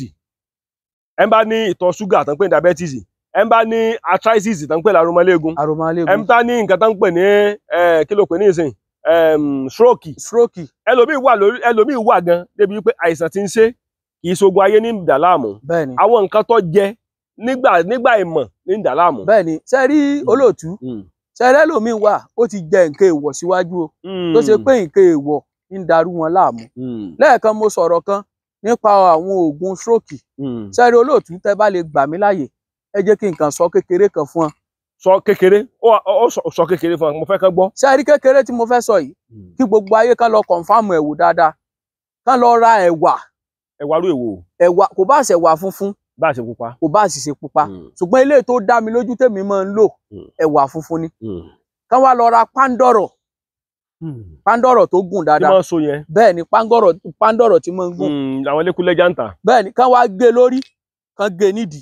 ẹ ń bá ní ìtọ̀ ṣúgà tó ń pè ní diabetes, ẹ ń bá ní arthritis tó ń pè lárúmọléegun, ẹ ń bá ní nǹkan tó ń pè ní kí ló pè ní ìsìn, stroke. Stroke. Ẹlòmíì wà lórí, ẹlòmíì wà gan débi pé àìsàn ti ń ṣe kì í ṣogun ayé ní ìdàlámù. Bẹ́ẹ̀ni. Àwọn nǹkan tó jẹ nígbà ìmọ̀ ní ìdàlámù. Bẹ́ẹ̀ni, ṣe rí olóòtú, ṣe rẹ́ lòmíì wà, ó ti jẹ nǹkan èèwọ̀ síwájú o, tó ṣe pé nǹkan èèwọ̀ ń darú wọn láàmú. Lẹ́ẹ̀kan mo sọ̀rọ̀ kan nípa àwọn oògùn stroke. Ṣe rí olóòtú, tẹ́ bá lè gbà mí láàyè, ẹ jẹ́ kí nǹkan sọ kékeré kan fún ọ. Sọ kékeré, ó sọ kékeré fún ọ, mo fẹ́ kán gbọ́. Ṣe rí kékeré tí mo fẹ́ sọ yìí, kí gbogbo ayé kán lọ kọ̀nfàmù ẹ̀wò dáadáa, kán lọ ra ẹ̀wà. Ẹ̀wà rú èwo? Ẹ̀wà kò bá ṣẹ̀wà funfun, bá ṣe pupa, kò bá sì ṣe pupa, ṣùgbọ́n ilé tó dá mi lójú tèmi máa ń lò, ẹ̀wà funfun ni. Kán wá lọ ra pándọ̀rọ̀, pándọ̀rọ̀ tó gùn dáadáa. Tí máa ń so yẹn. Bẹ́ẹ̀ ni, pándọ̀rọ̀ tí máa ń gùn. Àwọn elékúlẹ́jà ń tà. Bẹ́ẹ̀ ni, kán wá gé lórí, kán gé nídìí,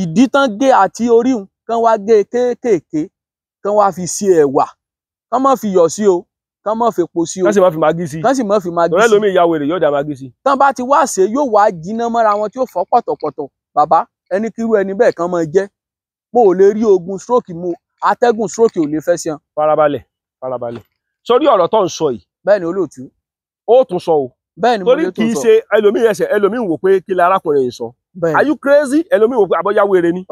ìdí tán gé àti orí hun, kán wá gé kéékèèké, kán wá fi ṣe ẹ̀wà, kán má fi yọ̀ sí o, kán má fi epo sí o, kán sì má fi magí sí, kán sì má fi magí sí. Ọ̀rẹ́ lómi ìyá wèrè yóò dá magí sí. Tán bá ti wá ṣe, yóò wá jiná mọ́ra wọn tí ó fọ́ pọ̀tọ̀pọ̀tọ̀. Bàbá, ẹni kírú ẹni bẹ́ẹ̀ kán máa jẹ́. Mo ò lè rí oògùn stroke mu, atẹ́gùn stroke ò lè fẹ́ sí wọn. Farabalẹ̀, farabalẹ̀. Sórí ọ̀rọ̀ tó ń sọ yìí. Bẹ́ẹ̀ ni olóòtú. Ó tún sọ o. Bẹ́ẹ̀ ni mo lè tún sọ. Torí kì í ṣe ẹlòmíì ẹsẹ̀, ẹlòmíì wò pé kí la arákùnrin yìí sọ. Are you crazy? Ẹlòmíì wò pé àbọ̀yá wèrè ni.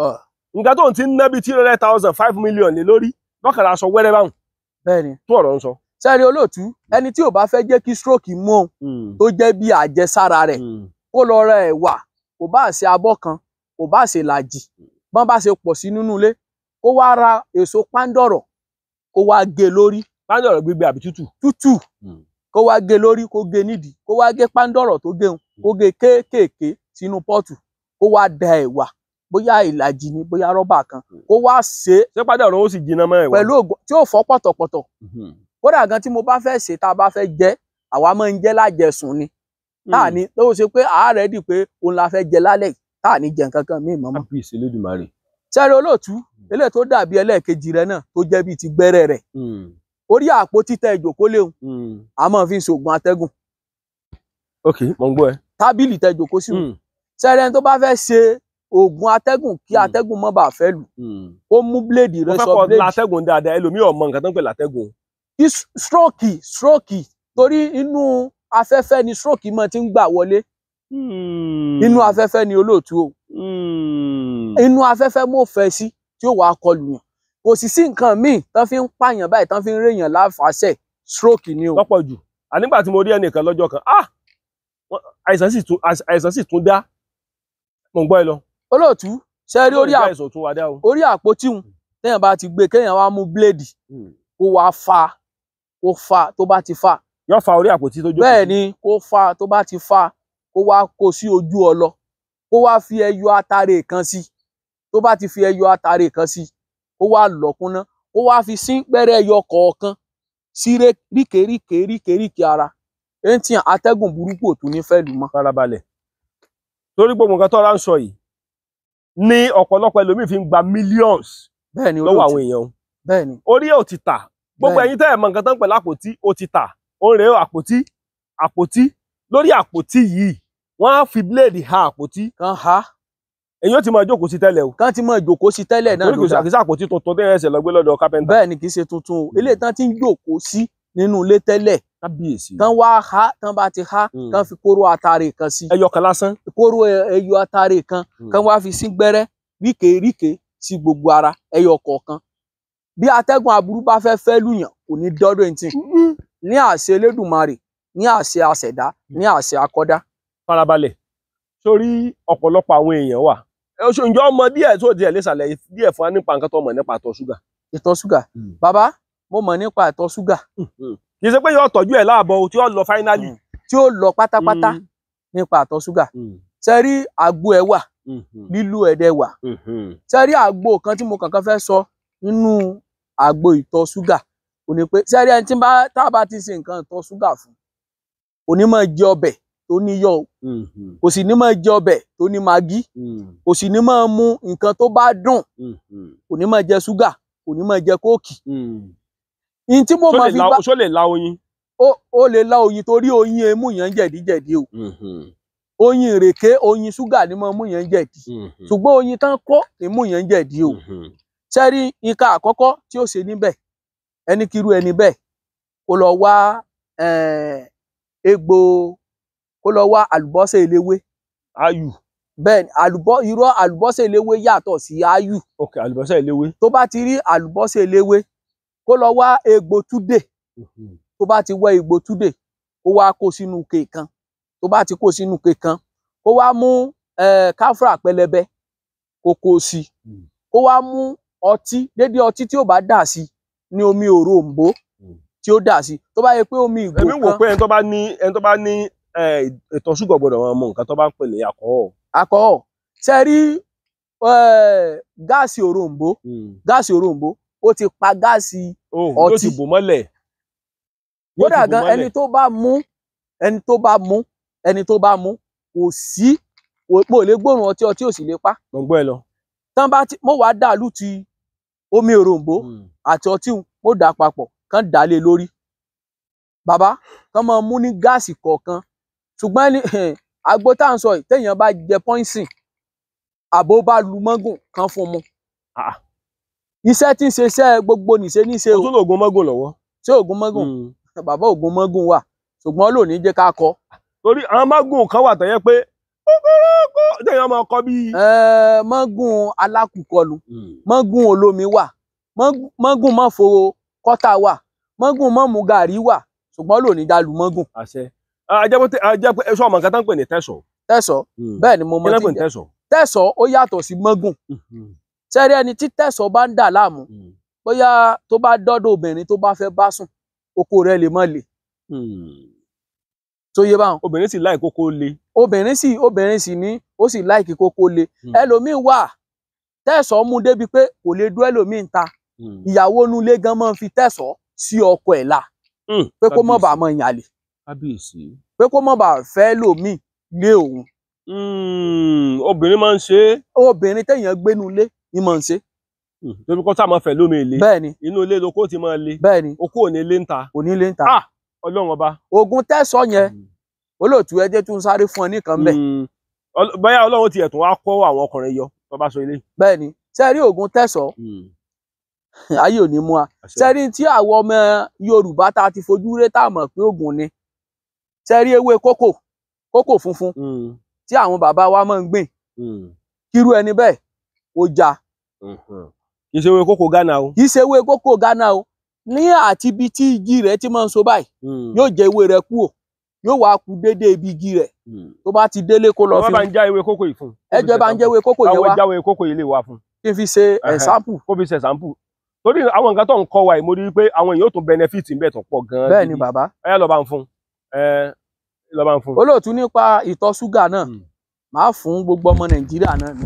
Nǹkan tó ń ti ná bíi 300,000, 5 million lé lórí, lọ́kànlá sọ wẹ́rẹ́ báwọn. Bẹ́ẹ̀ ni. Tó ọ̀rọ̀ ń sọ. Sẹ́rí olóòtú, ẹni tí ò bá fẹ́ jẹ́ kí stroke mú òun, tó jẹ́ bí àjẹsára rẹ̀, kó lọ ra ẹ̀wà, kò bá ṣe abọ́ kan, kò bá ṣe làjì, bọ́n bá ṣe pọ̀ sí nínú ilé, kó wá ra èso pándọ̀rọ̀, kó wá gé lórí. Pándọ̀rọ̀ gbígbẹ àbí tútù? Tútù. Kó wá gé lórí, kó gé nídìí, kó wá gé pándọ̀rọ̀ tó géun, kó gé kéékèèké sínú pọ́ọ̀tù, kó wá da ẹ̀wà, bóyá ìlàjì ni, bóyá rọ́bà kan, kó wá ṣe é. Ṣé pándọ̀rọ̀ ó sì jiná mọ́ ẹ̀wà? Pẹ̀lú ògùn tí ó fọ́ pọ̀tọ̀pọ̀tọ̀. Kódà gan tí mo bá fẹ́ ṣe, tá a bá fẹ́ jẹ, àwa máa ń jẹ lájẹsùn ni. Táà ní tó ṣe pé àárẹ̀ dì pé òun la fẹ́ jẹ lálẹ́ yìí, táà ní jẹ nǹkan kan míì mọ́mọ́. Kábíyèsí Olódùmarè. Sẹ́rí olóòtú, eléyìí tó dàbí ẹlẹ́ẹ̀kejì rẹ náà tó jẹ́ bíi ti gbẹ́rẹ́ rẹ̀. Orí àpò títẹ ìjòkó léhun, a máa fi ń ṣoògùn atẹ́gùn. Ok, mo ń gbọ́ ẹ. Tábìlì tẹ ìjòkó sí wọn. Sẹ́rí ẹni tó bá fẹ́ ṣe oògùn atẹ́gùn kí atẹ́gùn má bàa fẹ́ lù, kó mú bíléèdì rẹ sọ bíléèdì. Mo fẹ́ kọ́ látẹ́gùn dáadáa, ẹlòmíì ò mọ nǹkan tó ń pè látẹ́gùn. Stroke, stroke, torí inú Afẹ́fẹ́ ni stroke mọ́ ti ń gbà wọlé. Inú afẹ́fẹ́ ni olóòtú o. Inú afẹ́fẹ́ mò fẹ́ sí tí ó wàá kọlù yàn. Kò sì sí nǹkan míì tán fi ń pààyàn báyìí, tán fi ń réyàn láfàṣẹ, stroke ni o. Lọ́pọ̀ jù. Ànígbà tí mo rí ẹnìkan lọ́jọ́ kan, àìsàn sì tún dá. Mo ń gbọ́ ẹ lọ. Olóòtú, ṣe rí orí àpótí hun téèyàn bá ti gbé, kéèyàn wá mú bíléèdì kó wá fa, kó fa, tó bá ti fa. Yóò fa orí àpótí tó jókòó. Bẹ́ẹ̀ ni, kó fa, tó bá ti fa, kó wá kó sí ojú ọlọ, kó wá fi ẹyọ atare kan sí. Tó bá ti fi ẹyọ atare kan sí, kó wá lọ̀kúnná, kó wá fi sín gbẹ́rẹ́ ẹyọ kọ̀ọ̀kan sí ríkèríkèríkèríkè ara. Ẹni atẹ́gùn burúkú ò tún ní fẹ́ lù mọ́. Farabalẹ̀. Torí gbogbo nǹkan tó rà ń sọ yìí ní ọ̀pọ̀lọpọ̀ ẹlòmíì fi ń gba millions lọ́wọ́ àwọn èèyàn. Bẹ́ẹ̀ni. Orí ẹ̀ ò ti tà. Gbogbo ẹ̀yin tẹ́ ẹ̀ mọ̀ nǹkan tán pẹ̀lú àpótí, ó ti tà. Ó rèé àpótí, àpótí. Lórí àpótí yìí, wọ́n á fi bíléèdì ha àpótí. Kan ha. Èyí ó ti máa jókòó sí tẹ́lẹ̀ o. Kan ti máa jókòó sí tẹ́lẹ̀ náà ló dá. Kì í ṣe àpótí tuntun tẹ́lẹ̀ ẹsẹ̀ lọ gbé lọ́dọ̀ kápẹ́ńtà. Bẹ́ẹ̀ni, kì í ṣe tuntun o. Eléyìí tán ti ń jókòó sí nínú ilé tẹ́lẹ̀. Kábíyèsí. Tán wá ha, tán bá ti ha, tán fi kóró atare kan sí. Ẹyọ kan lásán. Kóró ẹyọ atare kan, kan wá fi sín gbẹ́rẹ́ ríkèríkè sí gbogbo ara ẹyọ kọ̀ọ̀kan. Bí atẹ́gùn aburú bá fẹ́ fẹ́ lùyàn, kò ní dọ́dọ̀ ẹ̀ tì. Ní àṣẹ Elédùmarè, ní àṣẹ àṣẹ̀dá, ní àṣẹ akọ́dá. Farabalẹ̀. Sórí ọ̀pọ̀lọpọ̀ àwọn èèyàn wà. Ǹjọ́ ọmọ díẹ̀ tó díẹ̀ lè ṣàlàyé díẹ̀ fún wa nípa nǹkan tó mọ̀ nípa ìtọ̀ ṣúgà. Ìtọ̀ ṣúgà. Bàbá, mo mọ̀ nípa ìtọ̀ ṣúgà. Kì í ṣe pé yóò tọ́jú ẹ̀ láàbọ̀ tí ó lọ fáínálì. Tí ó lọ pátápátá nípa ìtọ̀ ṣúgà. Ṣé rí àgbo ẹ̀ wà, lílò ẹ̀dẹ̀ wà. Ṣé rí àgbo kan tí mo kànkan fẹ́ sọ nínú àgbo ìtọ̀ ṣúgà, ò ní pé ṣé rí ẹni tí tá a bá ti ṣe nǹkan ìtọ̀ ṣúgà fún, kò ní máa jẹ ọbẹ̀ tó níyọ̀ o, kò sì ní máa jẹ ọbẹ̀ tó ní magí, kò sì ní máa mu nǹkan tó bá dùn, kò ní máa jẹ ṣúgà, kò ní máa jẹ kóòkì. Ihun tí mo máa fi gbá. Ṣó lè la oyin? Ó lè la oyin torí oyin emú yẹn jẹ̀díjẹ̀dí o. Oyin ìrèké, oyin ṣúgà ni máa mú yẹn jẹ̀dí. Ṣùgbọ́n oyin tán kó imú yẹn jẹ̀dí o. Ṣé rí nǹkan àkọ́kọ́ tí ó ṣe níbẹ̀, ẹni kírú ẹni bẹ́ẹ̀ kó lọ wá egbò, kó lọ wá àlùbọ́sà eléwé. Ayù. Bẹ́ẹ̀ ni, irọ́ àlùbọ́sà eléwé yàtọ̀ sí ayù. Ok, àlùbọ́sà eléwé. Tó bá ti rí àlùbọ́sà eléwé, kó lọ wá egbò túdè. Tó bá ti wá egbò túdè, kó wá kó sínú ike kan. Tó bá ti kó sínú ike kan, kó wá mú káfúrà pẹlẹbẹ, kó kó sí. Kó wá mú ọtí, dédé ọtí tí ó bá dà sí ní omi òrombó tí ó dà sí. Tó bá yẹ pé omi ìgò kan. Èmi wò pé ẹni tó bá ní ìtọ̀ ṣúgà gbọ́dọ̀ máa mu nǹkan tó bá ń pè ní alcohol. Alcohol. Ṣé rí gáàsì òrombó, gáàsì òrombó ó ti pa gáàsì ọtí. Ó ti bò mọ́lẹ̀. Kódà gan ẹni tó bá mú, ẹni tó bá mú, ẹni tó bá mú, kò sí, mo lè gbóòórùn ọtí, ọtí ò sì lè pa. Mo gbọ́ ẹ lọ. Tán bá ti mo wàá dàlú ti omi òrombó àti ọtí mo dà papọ̀, kán dà lé lórí. Bàbá, kán máa mú ní gáàsì kọ̀ọ̀kan. Ṣùgbọ́n ẹni àgbo tá à ń sọ yìí, téèyàn bá jẹ pọ́ìsìn, àbó bá lu mọ́gùn kan fún mu. Iṣẹ́ tí ń ṣe iṣẹ́ gbogbo nìṣe níṣe o. O tún lògùn mọ́gùn lọ́wọ́. Ṣé ògùn mọ́gùn? Bàbá, ògùn mọ́gùn wà, ṣùgbọ́n lò ní jẹ́ ká kọ. Torí àwọn mọ́gùn kan wà tó yẹ pé kókórókó téèyàn máa kọ bí. Mọ́gùn alákùkọlù, mọ́gùn olómi wà, mọ́gùn mọ́fo kọ́tà wà, mọ́gùn mọ́mú gàrí wà, ṣùgbọ́n lò ní dàlú mọ́gùn. Àṣẹ. Ajẹ́ pé ẹ̀ṣọ́ ọmọ nǹkan tó ń pè ní tẹ̀sọ̀. Tẹ̀sọ̀, bẹ́ẹ̀ ni mo mọ̀ tí ń jẹ́. Tẹ̀sọ̀ ó yàtọ̀ sí mọ́gùn. Ṣẹ́rí ẹni tí tẹ̀sọ̀ bá ń dà láàmú, bóyá tó bá dọ́dọ̀ obìnrin tó bá fẹ́ bá sùn, okó rẹ̀ lè má le. Tó yé báwọn. Obìnrin sì láì kókó le. Obìnrin sì ní, ó sì láìkí kókó le. Ẹlòmíín wà, tẹ̀sọ̀ mú débi pé kò lè dún ẹlòmíín ta. Ìyàwó inú ilé gan máa ń fi tẹ̀sọ̀ sí ọkọ ẹ̀ la. Pé kó má bàa máa yàlè. Kábíyèsí. Pé kó má bàa fẹ́ lòmíì lé òun. Obìnrin máa ń ṣe é. Obìnrin téèyàn gbénu ilé ni máa ń ṣe. Torí kó sáà máa fẹ́ lómi ilé. Bẹ́ẹ̀ni. Inú ilé lóko ti máa le. Bẹ́ẹ̀ni. Okó ò ní ilé ń ta. Kò ní ilé ń ta. Ọlọ́run ọba. Oògùn tẹ̀sọ̀ yẹn, olóòtú ẹjẹ́ tún sáré fún ọ nìkan bẹ́ẹ̀. Bóyá Ọlọ́run tiẹ̀ tún wá kó àwọn ọkùnrin yọ tó bá sọ ilé. Bẹ́ẹ̀ni, ṣé rí oògùn tẹ̀sọ̀, ayé ò ní mú wa. Ṣé rí tí àwọn ọmọ Yorùbá ta ti fojú ré tá a mọ̀ pé oògùn ni. Ṣe rí ewé kókò, kókò funfun tí àwọn bàbá wa máa ń gbìn, kírú ẹni bẹ́ẹ̀ ó já. Kì í ṣe ewé kókò Ghana o. Kì í ṣe ewé kókò Ghana o. Ní àti ibi tí igi rẹ̀ ti máa ń so báyìí, yóò jẹ ewé rẹ̀ kúrò, yóò wá kú déédéé ibi igi rẹ̀. Tó bá ti délé kó lọ fi. Wọ́n bá ń já ewé kókò yìí fún. Ẹ jọ̀ọ́, bá ń jẹ ewé kókò yẹn wá. Àwọn jáwé kókò yìí lè wá fún. Kí n fi ṣe ẹ̀sáǹpù. Kó fi ṣe ẹ̀sáǹpù. Torí àwọn nǹkan tó ń kọ́ wa yìí, mo rí i pé àwọn èèyàn ó tún benefit ń bẹ̀ tó pọ̀ gan-an. Bẹ́ẹ̀ ni bàbá. Ẹ lọ bá ń fún. Ẹ lọ bá ń fún. Olóòtú, nípa ìtọ̀ ṣúgà náà, màá fún gbogbo ọmọ Nàìjíríà náà ní.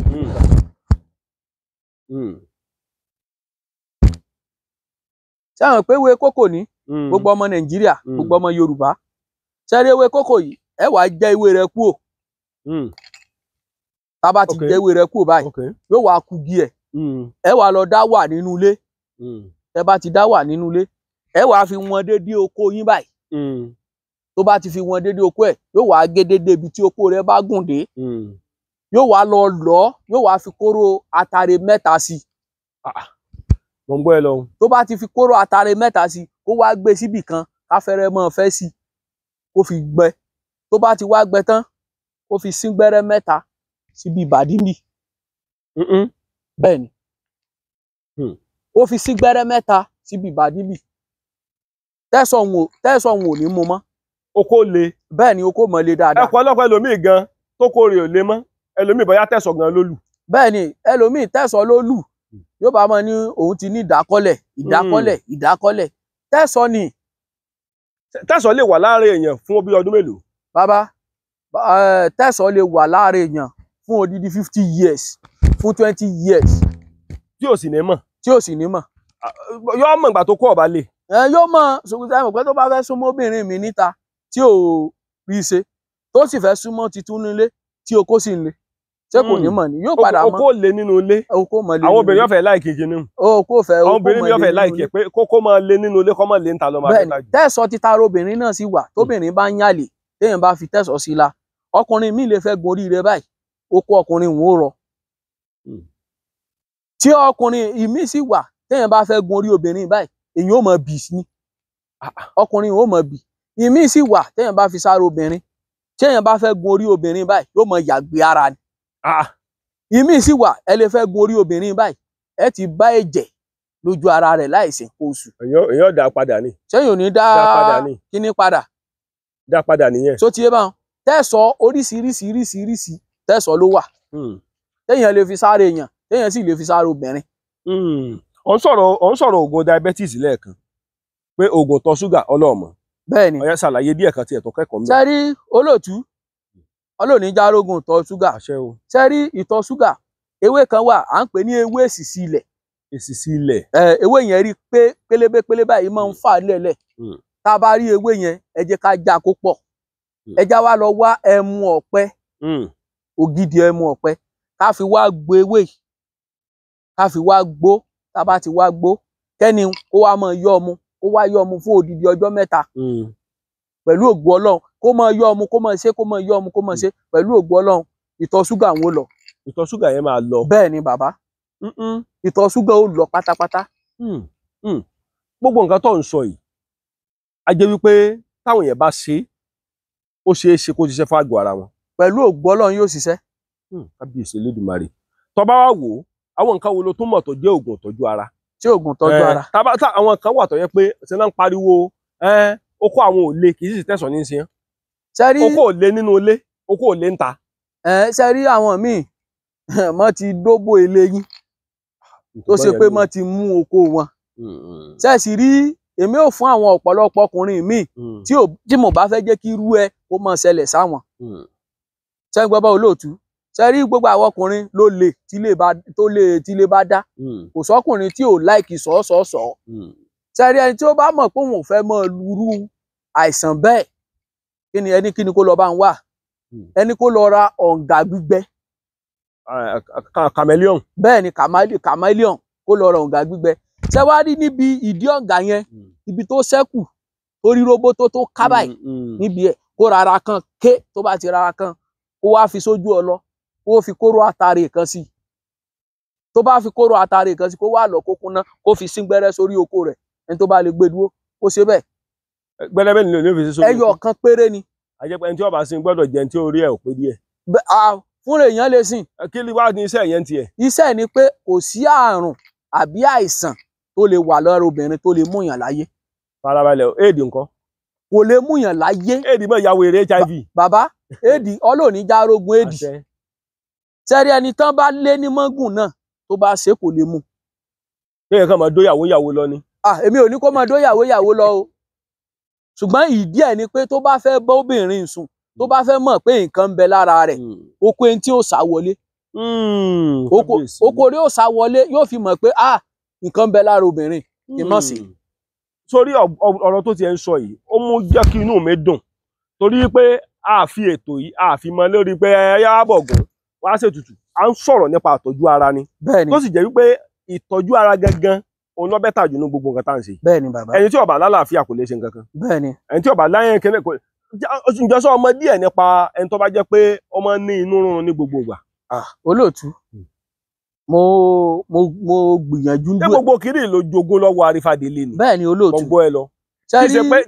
Ṣé àwọn pé ewé kókò ní gbogbo ọmọ Nàìjíríà, gbogbo ọmọ Yorùbá, ṣé rí ewé kókò yìí, ẹ wàá jẹ ewé rẹ̀ kúò. Tá bá ti jẹ ewé rẹ̀ kúò báyìí, yóò wá kú gí ẹ. Ẹ wàá lọ dá wà nínú ilé. Ẹ bá ti dá wà nínú ilé, ẹ wàá fi wọn dédé oko yín báyìí. Tó bá ti fi wọn dédé oko ẹ, yóò wá gé dédé ibi tí oko rẹ̀ bá gùn dé. Yóò wá lọ lọ, yóò wá fi kóró atare 3 sí. Mo ń gbọ́ ẹ lọ. Tó bá ti fi kóró atare 3 sí, kó wá gbé síbì kan káfẹ́rẹ́ mọ́ fẹ́ sí, kó fi gbẹ. Tó bá ti wá gbẹ tán, kó fi sín gbẹ́rẹ́ 3 síbi ìbàdí mi. Bẹ́ẹ̀ ni. Kó fi sín gbẹ́rẹ́ 3 síbi ìbàdí mi. Tẹ́sán òun ò ní mú mọ́. Oko le. Bẹ́ẹ̀ ni, oko mọ́ le dáadáa. Ẹ̀kọ́ ọlọ́pàá ẹlòmíì gan tó kórè ò lè mọ́, ẹlòmíì bóyá tẹ̀sán gan ló lù. Bẹ́ẹ̀ ni, ẹlòmíì tẹ̀sán ló lù. Yóò bá mọ ní òun ti ní ìdákọ́lẹ̀, ìdákọ́lẹ̀, ìdákọ́lẹ̀. Tẹ̀sán ni. Tẹ̀sán lè wà láàárín èèyàn fún bí ọdún mélòó? Bàbá, tẹ̀sán lè wà láàárín èèyàn fún odidi 50 years, fún 20 years. Tí ò sì ní mọ̀. Tí ò sì ní mọ̀. Yóò mọ̀ ìgbà tó kó ọ̀bá lè. Yóò mọ̀, ṣùgbọ́n ẹ mọ̀ pé tó bá fẹ́ súnmọ́ obìnrin mi níta tí ò rí ṣe, tó sì fẹ́ súnmọ́ titun nílé tí okó sì ń le, ṣé kò ní mọ̀ ni? Yóò padà mọ̀. Okó le nínú ilé. Okó mọ̀ le. Àwọn obìnrin yóò fẹ́ láìkì kìíní. Okó fẹ́, okó Àwọn obìnrin yóò fẹ́ láìkì pé kókó máa le nínú ilé, kó máa le níta lọ máa fẹ́ láìkì. Tẹ̀sán ti tara obìnrin náà sì wà, tóbìnrin bá ń yàlè, téèyàn bá fi tẹ̀sán sí la, ọkùnrin mi lè fẹ́ gun orí rẹ̀ báyìí, okó ọkùnrin òun ó rọ. Tí ọkùnrin ìmí sì wà, téèyàn bá fẹ́ gun orí obìnrin báyìí, èyí ó mọ bì ní. Ọkùnrin ó mọ bì. Ìmí sì wà, téèyàn bá fi sára obìnrin, téèyàn bá fẹ́ gun orí obìnrin báyìí, yóò mọ yàgbé ara ni. Ìmí sì wà, ẹ lè fẹ́ gun orí obìnrin báyìí, ẹ ti bá ẹ̀jẹ̀ lójú ara rẹ̀ láìsí oṣù. Èyàn dá padà ni. Sẹ́yìn ò ní dá kíní padà. Dá padà nìyẹn. Tó ti yé báwọn. Tẹ̀sán oríṣiríṣiríṣiríṣi tẹ̀sán ló wà. Téèyàn lè fi sára èèyàn, téèyàn sì lè fi sára obìnrin. Ò ń sọ̀rọ̀ oògùn diabetes lẹ́ẹ̀kan pé oògùn tọ̀ ṣúgà ọlọ́ọ̀mọ́. Bẹ́ẹ̀ni. Ó yá ṣàlàyé díẹ̀ kan tí ẹ̀tọ́ kẹ́kọ̀ọ́ mi. Ṣé rí olóòtú, Ọlọ́run ní járógun ìtọ̀ ṣúgà. Àṣẹ o. Ṣé rí ìtọ̀ ṣúgà, ewé kan wà à ń pè ní ewé èsìsì ilẹ̀. Èsìsì ilẹ̀. Ewé yẹn rí pé pélébé pélébé báyìí máa ń fà lẹ́lẹ̀. Tá a bá rí ewé yẹn, ẹ jẹ́ ká já kó pọ̀. Ẹ já wa lọ wá ẹmu ọ̀pẹ, ògidì ẹmu ọ̀pẹ, ká fi wá gbo ewé yìí, ká fi wá gbó. Tá a bá ti wá gbó, kẹ́ni kó wá máa yọ́ ọmú, kó wá yọ́ ọmú fún odidi ọjọ́ 3 pẹ̀lú ògo Ọlọ́run. Kó máa yọ́ ọmú, kó máa ṣe, kó máa yọ́ ọmú, kó máa ṣe pẹ̀lú ògo Ọlọ́run, ìtọ̀ ṣúgà ń lọ. Ìtọ̀ ṣúgà yẹn máa lọ. Bẹ́ẹ̀ ni bàbá, ìtọ̀ ṣúgà ó lọ pátápátá. Gbogbo nǹkan tó ń sọ yìí, a jẹ́ wípé táwọn èèyàn bá ṣe, ó ṣeé ṣe kó ṣiṣẹ́ fún àgọ́ ara wọn. Pẹ̀lú ògo Ọlọ́run yóò ṣiṣẹ́. Kábíyèsí Elédùmarè. Tó bá wá wò ó, àwọn nǹkan wo ló tún mọ̀ tó jẹ́ oògùn ìtọ́jú ara? Tí oògùn tọ́jú ara. Àwọn kan wà tó yẹ pé ṣe náà ń pariwo okó àwọn ò le, kì í sì tẹ̀sán ní í ṣe. Okó ò le nínú ilé, okó ò le ń ta. Ṣe rí àwọn míì mọ́ ti dóbò eléyín tó ṣe pé mọ́ ti mú okó wọn. Ṣe sì rí, èmi ò fún àwọn ọ̀pọ̀lọpọ̀ ọkùnrin míì tí mo bá fẹ́ jẹ́ kí irú ẹ kó máa ṣẹlẹ̀ sáwọn. Ṣé ń gbọ́ bá olóòtú? Ṣe rí gbogbo àwọn ọkùnrin ló le tí lè bá dá. Kò sọ́kùnrin tí ò láìkì sọ̀ọ́sọ̀ọ́sọ̀. Ṣe rí ẹni tí ó bá mọ̀ pé òun ò fẹ́ mọ́ lúrú àìsàn bẹ́ẹ̀, kí ni ẹni kí ni kó lọ bá ń wà? Ẹni kó lọ ra ọ̀ǹgà gbígbẹ. Chameleon. Bẹ́ẹ̀ ni, chameleon, kó lọ ra ọ̀ǹgà gbígbẹ. Ṣé wá rí níbi ìdí ọ̀ǹgà yẹn, ibi tó ṣẹ́kù tó rí róbótó tó ká báyìí níbi ẹ̀, kó rárá kan ké, tó bá ti rárá kan, kó wá fi sójú ọlọ, kó fi kóró àtàrè kan sí. Tó bá fi kóró àtàrè kan sí, kó wá lọ kó kúnná, kó fi sín gbẹ́rẹ́ sórí oko rẹ̀. Ẹni tó bá lè gbé dúró, kó ṣe bẹ́ẹ̀. Gbẹ́rẹ́ bẹ́ẹ̀ ni ló fi sí sórí oko. Ẹyọ kan péré ni. Àjẹpẹ́ ẹni tí ó bá sìn gbọ́dọ̀ jẹun tí orí ẹ̀ ò pé díẹ̀. Fúnra èèyàn lè sìn. Kí ni wàá ní iṣẹ́ yẹn tiẹ̀? Iṣẹ́ ni pé kò sí àrùn àbí àìsàn tó lè wà lára obìnrin tó lè múyàn láyé. Farabalẹ̀ o, éèdì ńkọ́? Kò lè múyàn láyé. Éèdì mọ̀ ìyàwó èrè HIV. Bàbá, éèdì ọlọ́ọ̀ni járógun éèdì. Sẹ́rí ẹni tán bá lé ní mọ́gùn náà tó bá ṣe kò lè mú. Kéèyàn kàn máa dóyàwó yàwó lọ ni. Èmi ò ní kó máa dóyàwó yàwó lọ o. Ṣùgbọ́n ìdí ẹ̀ ni pé tó bá fẹ́ bá obìnrin sùn, tó bá fẹ́ mọ̀ pé nǹkan ń bẹ lára rẹ̀, oko ẹni tí ó sá wọlé. Oko rí ó sá wọlé yóò fi mọ̀ pé nǹkan ń bẹ lára obìnrin kì í mọ̀ sí. Sórí ọ̀rọ̀ tó ti ẹ̀ ń sọ yìí, ó mú jẹ́ kí inú mi dùn torí pé a fi ètò yìí a fi mọ lórí pé ẹyà bọ̀gùn wá ṣètùtù, à ń sọ̀rọ̀ nípa àtọ́jú ara ni. Tó sì jẹ́ wípé ìtọ́jú ara gangan òun ló bẹ́tà jù ní gbogbo nǹkan tá à ń ṣe. Bẹ́ẹ̀ni bàbá. Ẹni tí ó bá lálàáfíà kò lè ṣe nǹkan kan. Bẹ́ẹ̀ni. Ẹni tí ó bá láyé kẹ́lẹ́ kò ǹjẹ́ sọ ọmọ díẹ̀ nípa ẹni tó bá jẹ́ pé ọmọ ní inú rúnrun ní gbogbo ìgbà. Olóòtú, mo gbìyànjú. Ṣé gbogbo kiri ló jogún lọ́wọ́ Arífádélé ni? Bẹ́ẹ̀ni olóòtú. Mo gbọ́ ẹ lọ.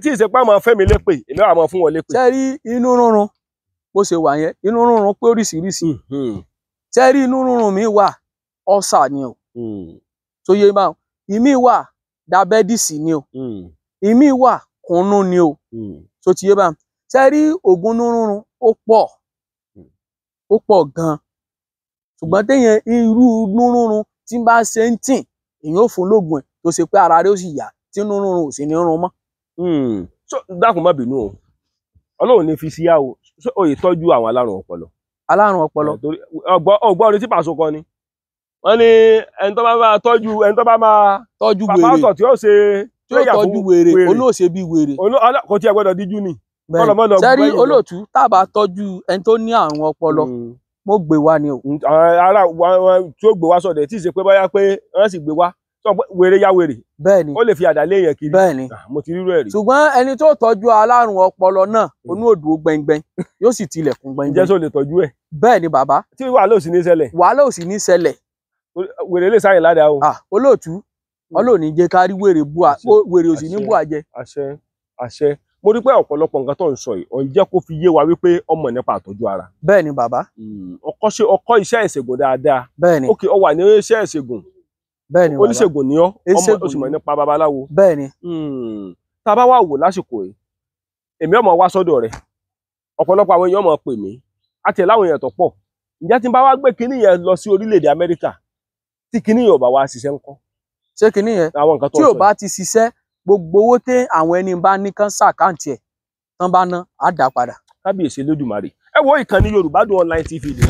Tí ìṣe pé máa fẹ́ mi lépè, èmi wà máa fún wọn lépè. Ṣé rí inú rúnrun bó ṣe wà yẹn, inú rúnrun pé oríṣiríṣi. Ṣé rí inú rúnrun mi wà, ọ̀sà ni o. Tó yé báwọn. Ìmí wà dàbẹ́dìsì ni o. Ìmí wà kùnú ni o. Tó ti yé báwọn. Ṣé rí ògùn inú rúnrun ó pọ̀. Ó pọ̀ gan-an. Ṣùgbọ́n téèyàn irú inú rúnrun tí bá ṣe ń tì, èèyàn ò fún lóògùn ẹ̀ tó ṣe pé ara rẹ̀ ó sì yá tí inú rúnrun ò sì ní rún mọ́. Dákun má bínú o, Ọlọ́run ní fi síyá o, ó yẹ tọ́jú àwọn alárùn ọpọlọ. Alárùn ọpọlọ. Ọgbọ́n orin tí Pàṣọ kọ ni. Wọ́n ní ẹni tó bá máa tọ́jú, ẹni tó bá máa tọ́jú wèrè, pásítọ̀ tí ó ṣe tí ó tọ́jú wèrè, olóòṣè bí wèrè. Kò tí ẹ gbọ́dọ̀ díjú ni. Sẹ́rí olóòtú, tá a bá tọ́jú ẹni tó ní àrùn ọpọlọ, mo gbé wá ni o. Ara tí ó gbé wá sọ̀dẹ̀ tí ì ṣe pé bóyá pé wọ́n sì gbé wá wèrè ya wèrè. Bẹ́ẹ̀ni. Ó lè fi àdá lé èèyàn kiri. Bẹ́ẹ̀ni. Mo ti rírú ẹ̀ rí. Ṣùgbọ́n ẹni tó tọ́jú alárùn ọpọlọ náà, onú òdùó gbẹngbẹng, yóò sì tilẹ̀kùn gbẹngbẹng. Ǹjẹ́ sọ lè tọ́jú ẹ̀? Bẹ́ẹ̀ni bàbá. Tí wàhálà ò sì ní ṣẹlẹ̀. Wàhálà ò sì ní ṣẹlẹ̀. Wèrè lè sáyìn ládàá o. Olóòtú, Ọlọ́run jẹ́ ká rí wèrè bú a, wèrè ò sì ní bú àjẹ. Àṣẹ, àṣẹ. Mo rí pé ọ̀pọ̀lọpọ̀ nǹkan tó ń sọ yìí, ó ń jẹ́ kó fi yé wa wípé ọmọ nípa àtọ́jú ara. Bẹ́ẹ̀ni bàbá. Ọkọ iṣẹ́ ìṣègùn dáadáa. Bẹ́ẹ̀ni. Ókè, ó wà ní iṣẹ́ ìṣègùn. Bẹ́ẹ̀ni bàbá. Oníṣègùn ni ọ́, ọmọ ó sì mọ̀ nípa babaláwo. Bẹ́ẹ̀ni. Tá a bá wà wò lásìkò yìí, èmi ọmọ wá sọ́dọ̀ rẹ̀. Ọ̀pọ̀lọpọ̀ àwọn èèyàn máa pè mí. Àti ẹ̀ láwọn èèyàn tó pọ̀. Ǹjẹ́ tí n bá wá gbé kinní yẹn lọ sí orílẹ̀-èdè Amẹ́ríkà, tí kinní yẹn ò bá wá ṣiṣẹ́ ńkọ́? Ṣé kinní yẹn? Àwọn nǹkan tó tí ò bá ti ṣiṣẹ́, gbogbo owó tí àwọn ẹni bá ní kán ṣàkáǹtì ẹ̀ tán bá ná, á dá padà. Kábíyèsí Olódùmarè. Ẹ wo ìkànnì Yorùbá Dùn Online TV ni.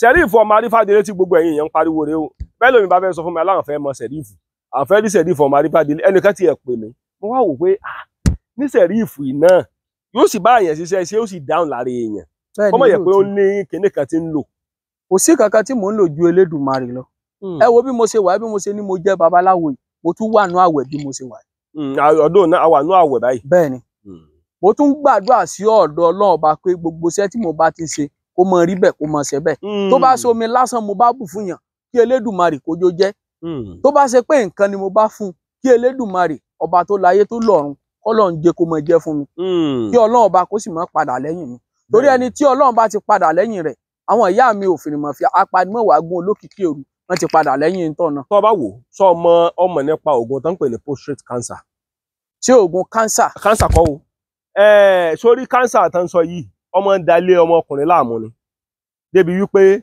Sẹ̀rífù ọmọ Arífádélé tí gbogbo ẹ̀yin èèyàn ń pariwo rèé o. Bẹ́ẹ̀ lómi bá fẹ́ sọ fún mi aláwọ̀ fẹ́ mọ Sẹ̀rífù. Àwọn fẹ́ rí Sẹ̀rífù ọmọ Arífádélé. Ẹnìkan ti ẹ̀ pè mí. Mo wá wò pé ní Sẹ̀rífù náà yóò sì bá èèyàn ṣiṣẹ́ ṣé ó sì dáhùn lára èèyàn. Kọ́mọ̀ yẹ pé ó ní kinní kan tí ń lò. Kò sí kankan tí mò ń lò ju Elédùmarè lọ. Ẹ wo bí mo ṣe wà, bí mo ṣe ní mo jẹ́ babaláwo yìí, mo tún wà nú àwẹ̀ bí mo ṣe wà. Ọdún náà wà nú àwẹ̀ báyìí. Bẹ́ẹ̀ni. Mo tún gbàdúrà sí ọ̀dọ̀ Ọlọ́run ọba pé gbogbo iṣẹ́ tí mo bá ti ṣe kó mọ rí bẹ́ẹ̀, kó mọ ṣe bẹ́ẹ̀. Tó bá ṣe omi lásán mo bá bù fún yàn, kí Elédùmarè kó jó jẹ́. Tó bá ṣe pé nǹkan ni mo bá fún, kí Elédùmarè ọba tó láyé tó lọ́run k'Ọlọ́run jẹ́ kó mọ jẹ́ fún mi. Kí Ọlọ́run ọba kó sì má padà lẹ́yìn mi. Torí ẹni tí Ọlọ́run bá ti padà lẹ́yìn rẹ̀, àwọn ìyá mi ò fìrìmọ̀ fi apanimọ̀wágún olókìkí òru, wọ́n ti padà lẹ́yìn ntọ́ náà. Tó bá wò sọ ọmọ nípa oògùn tó ń pè ní prostate cancer. Ṣé oògùn cancer? Cancer kọ́ o. Sórí cancer tó ń sọ yìí, ọmọ ń dalé ọmọkùnrin láàmú ni. Débi wípé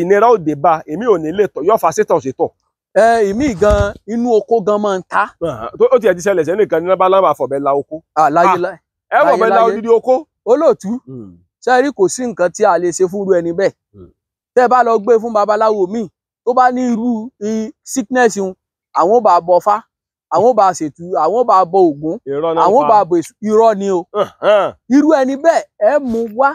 ìnira òde bá èmi ò ní lè tọ̀, yóò fa sétọ̀ sétọ̀. Ìmí gan inú oko gan máa ń ta. Ó tiẹ̀ ti ṣẹlẹ̀ sẹ́nìkan ní lábá fọ̀bẹ la oko. Láyé láyé. Ẹ fọ̀bẹ la odidi oko. Olóòtú, ṣé rí kò sí nǹkan tí a lè ṣe fúnrú ẹni bẹ́ẹ̀. Tẹ́ bá lọ gbé fún babaláwo míì tó bá ní irú sickness un, àwọn bá bọ fá, àwọn bá ṣètù, àwọn bá bọ Ògún, àwọn bá bọ Èṣù, irọ́ ni o. Irú ẹni bẹ́ẹ̀ ẹ mú wá,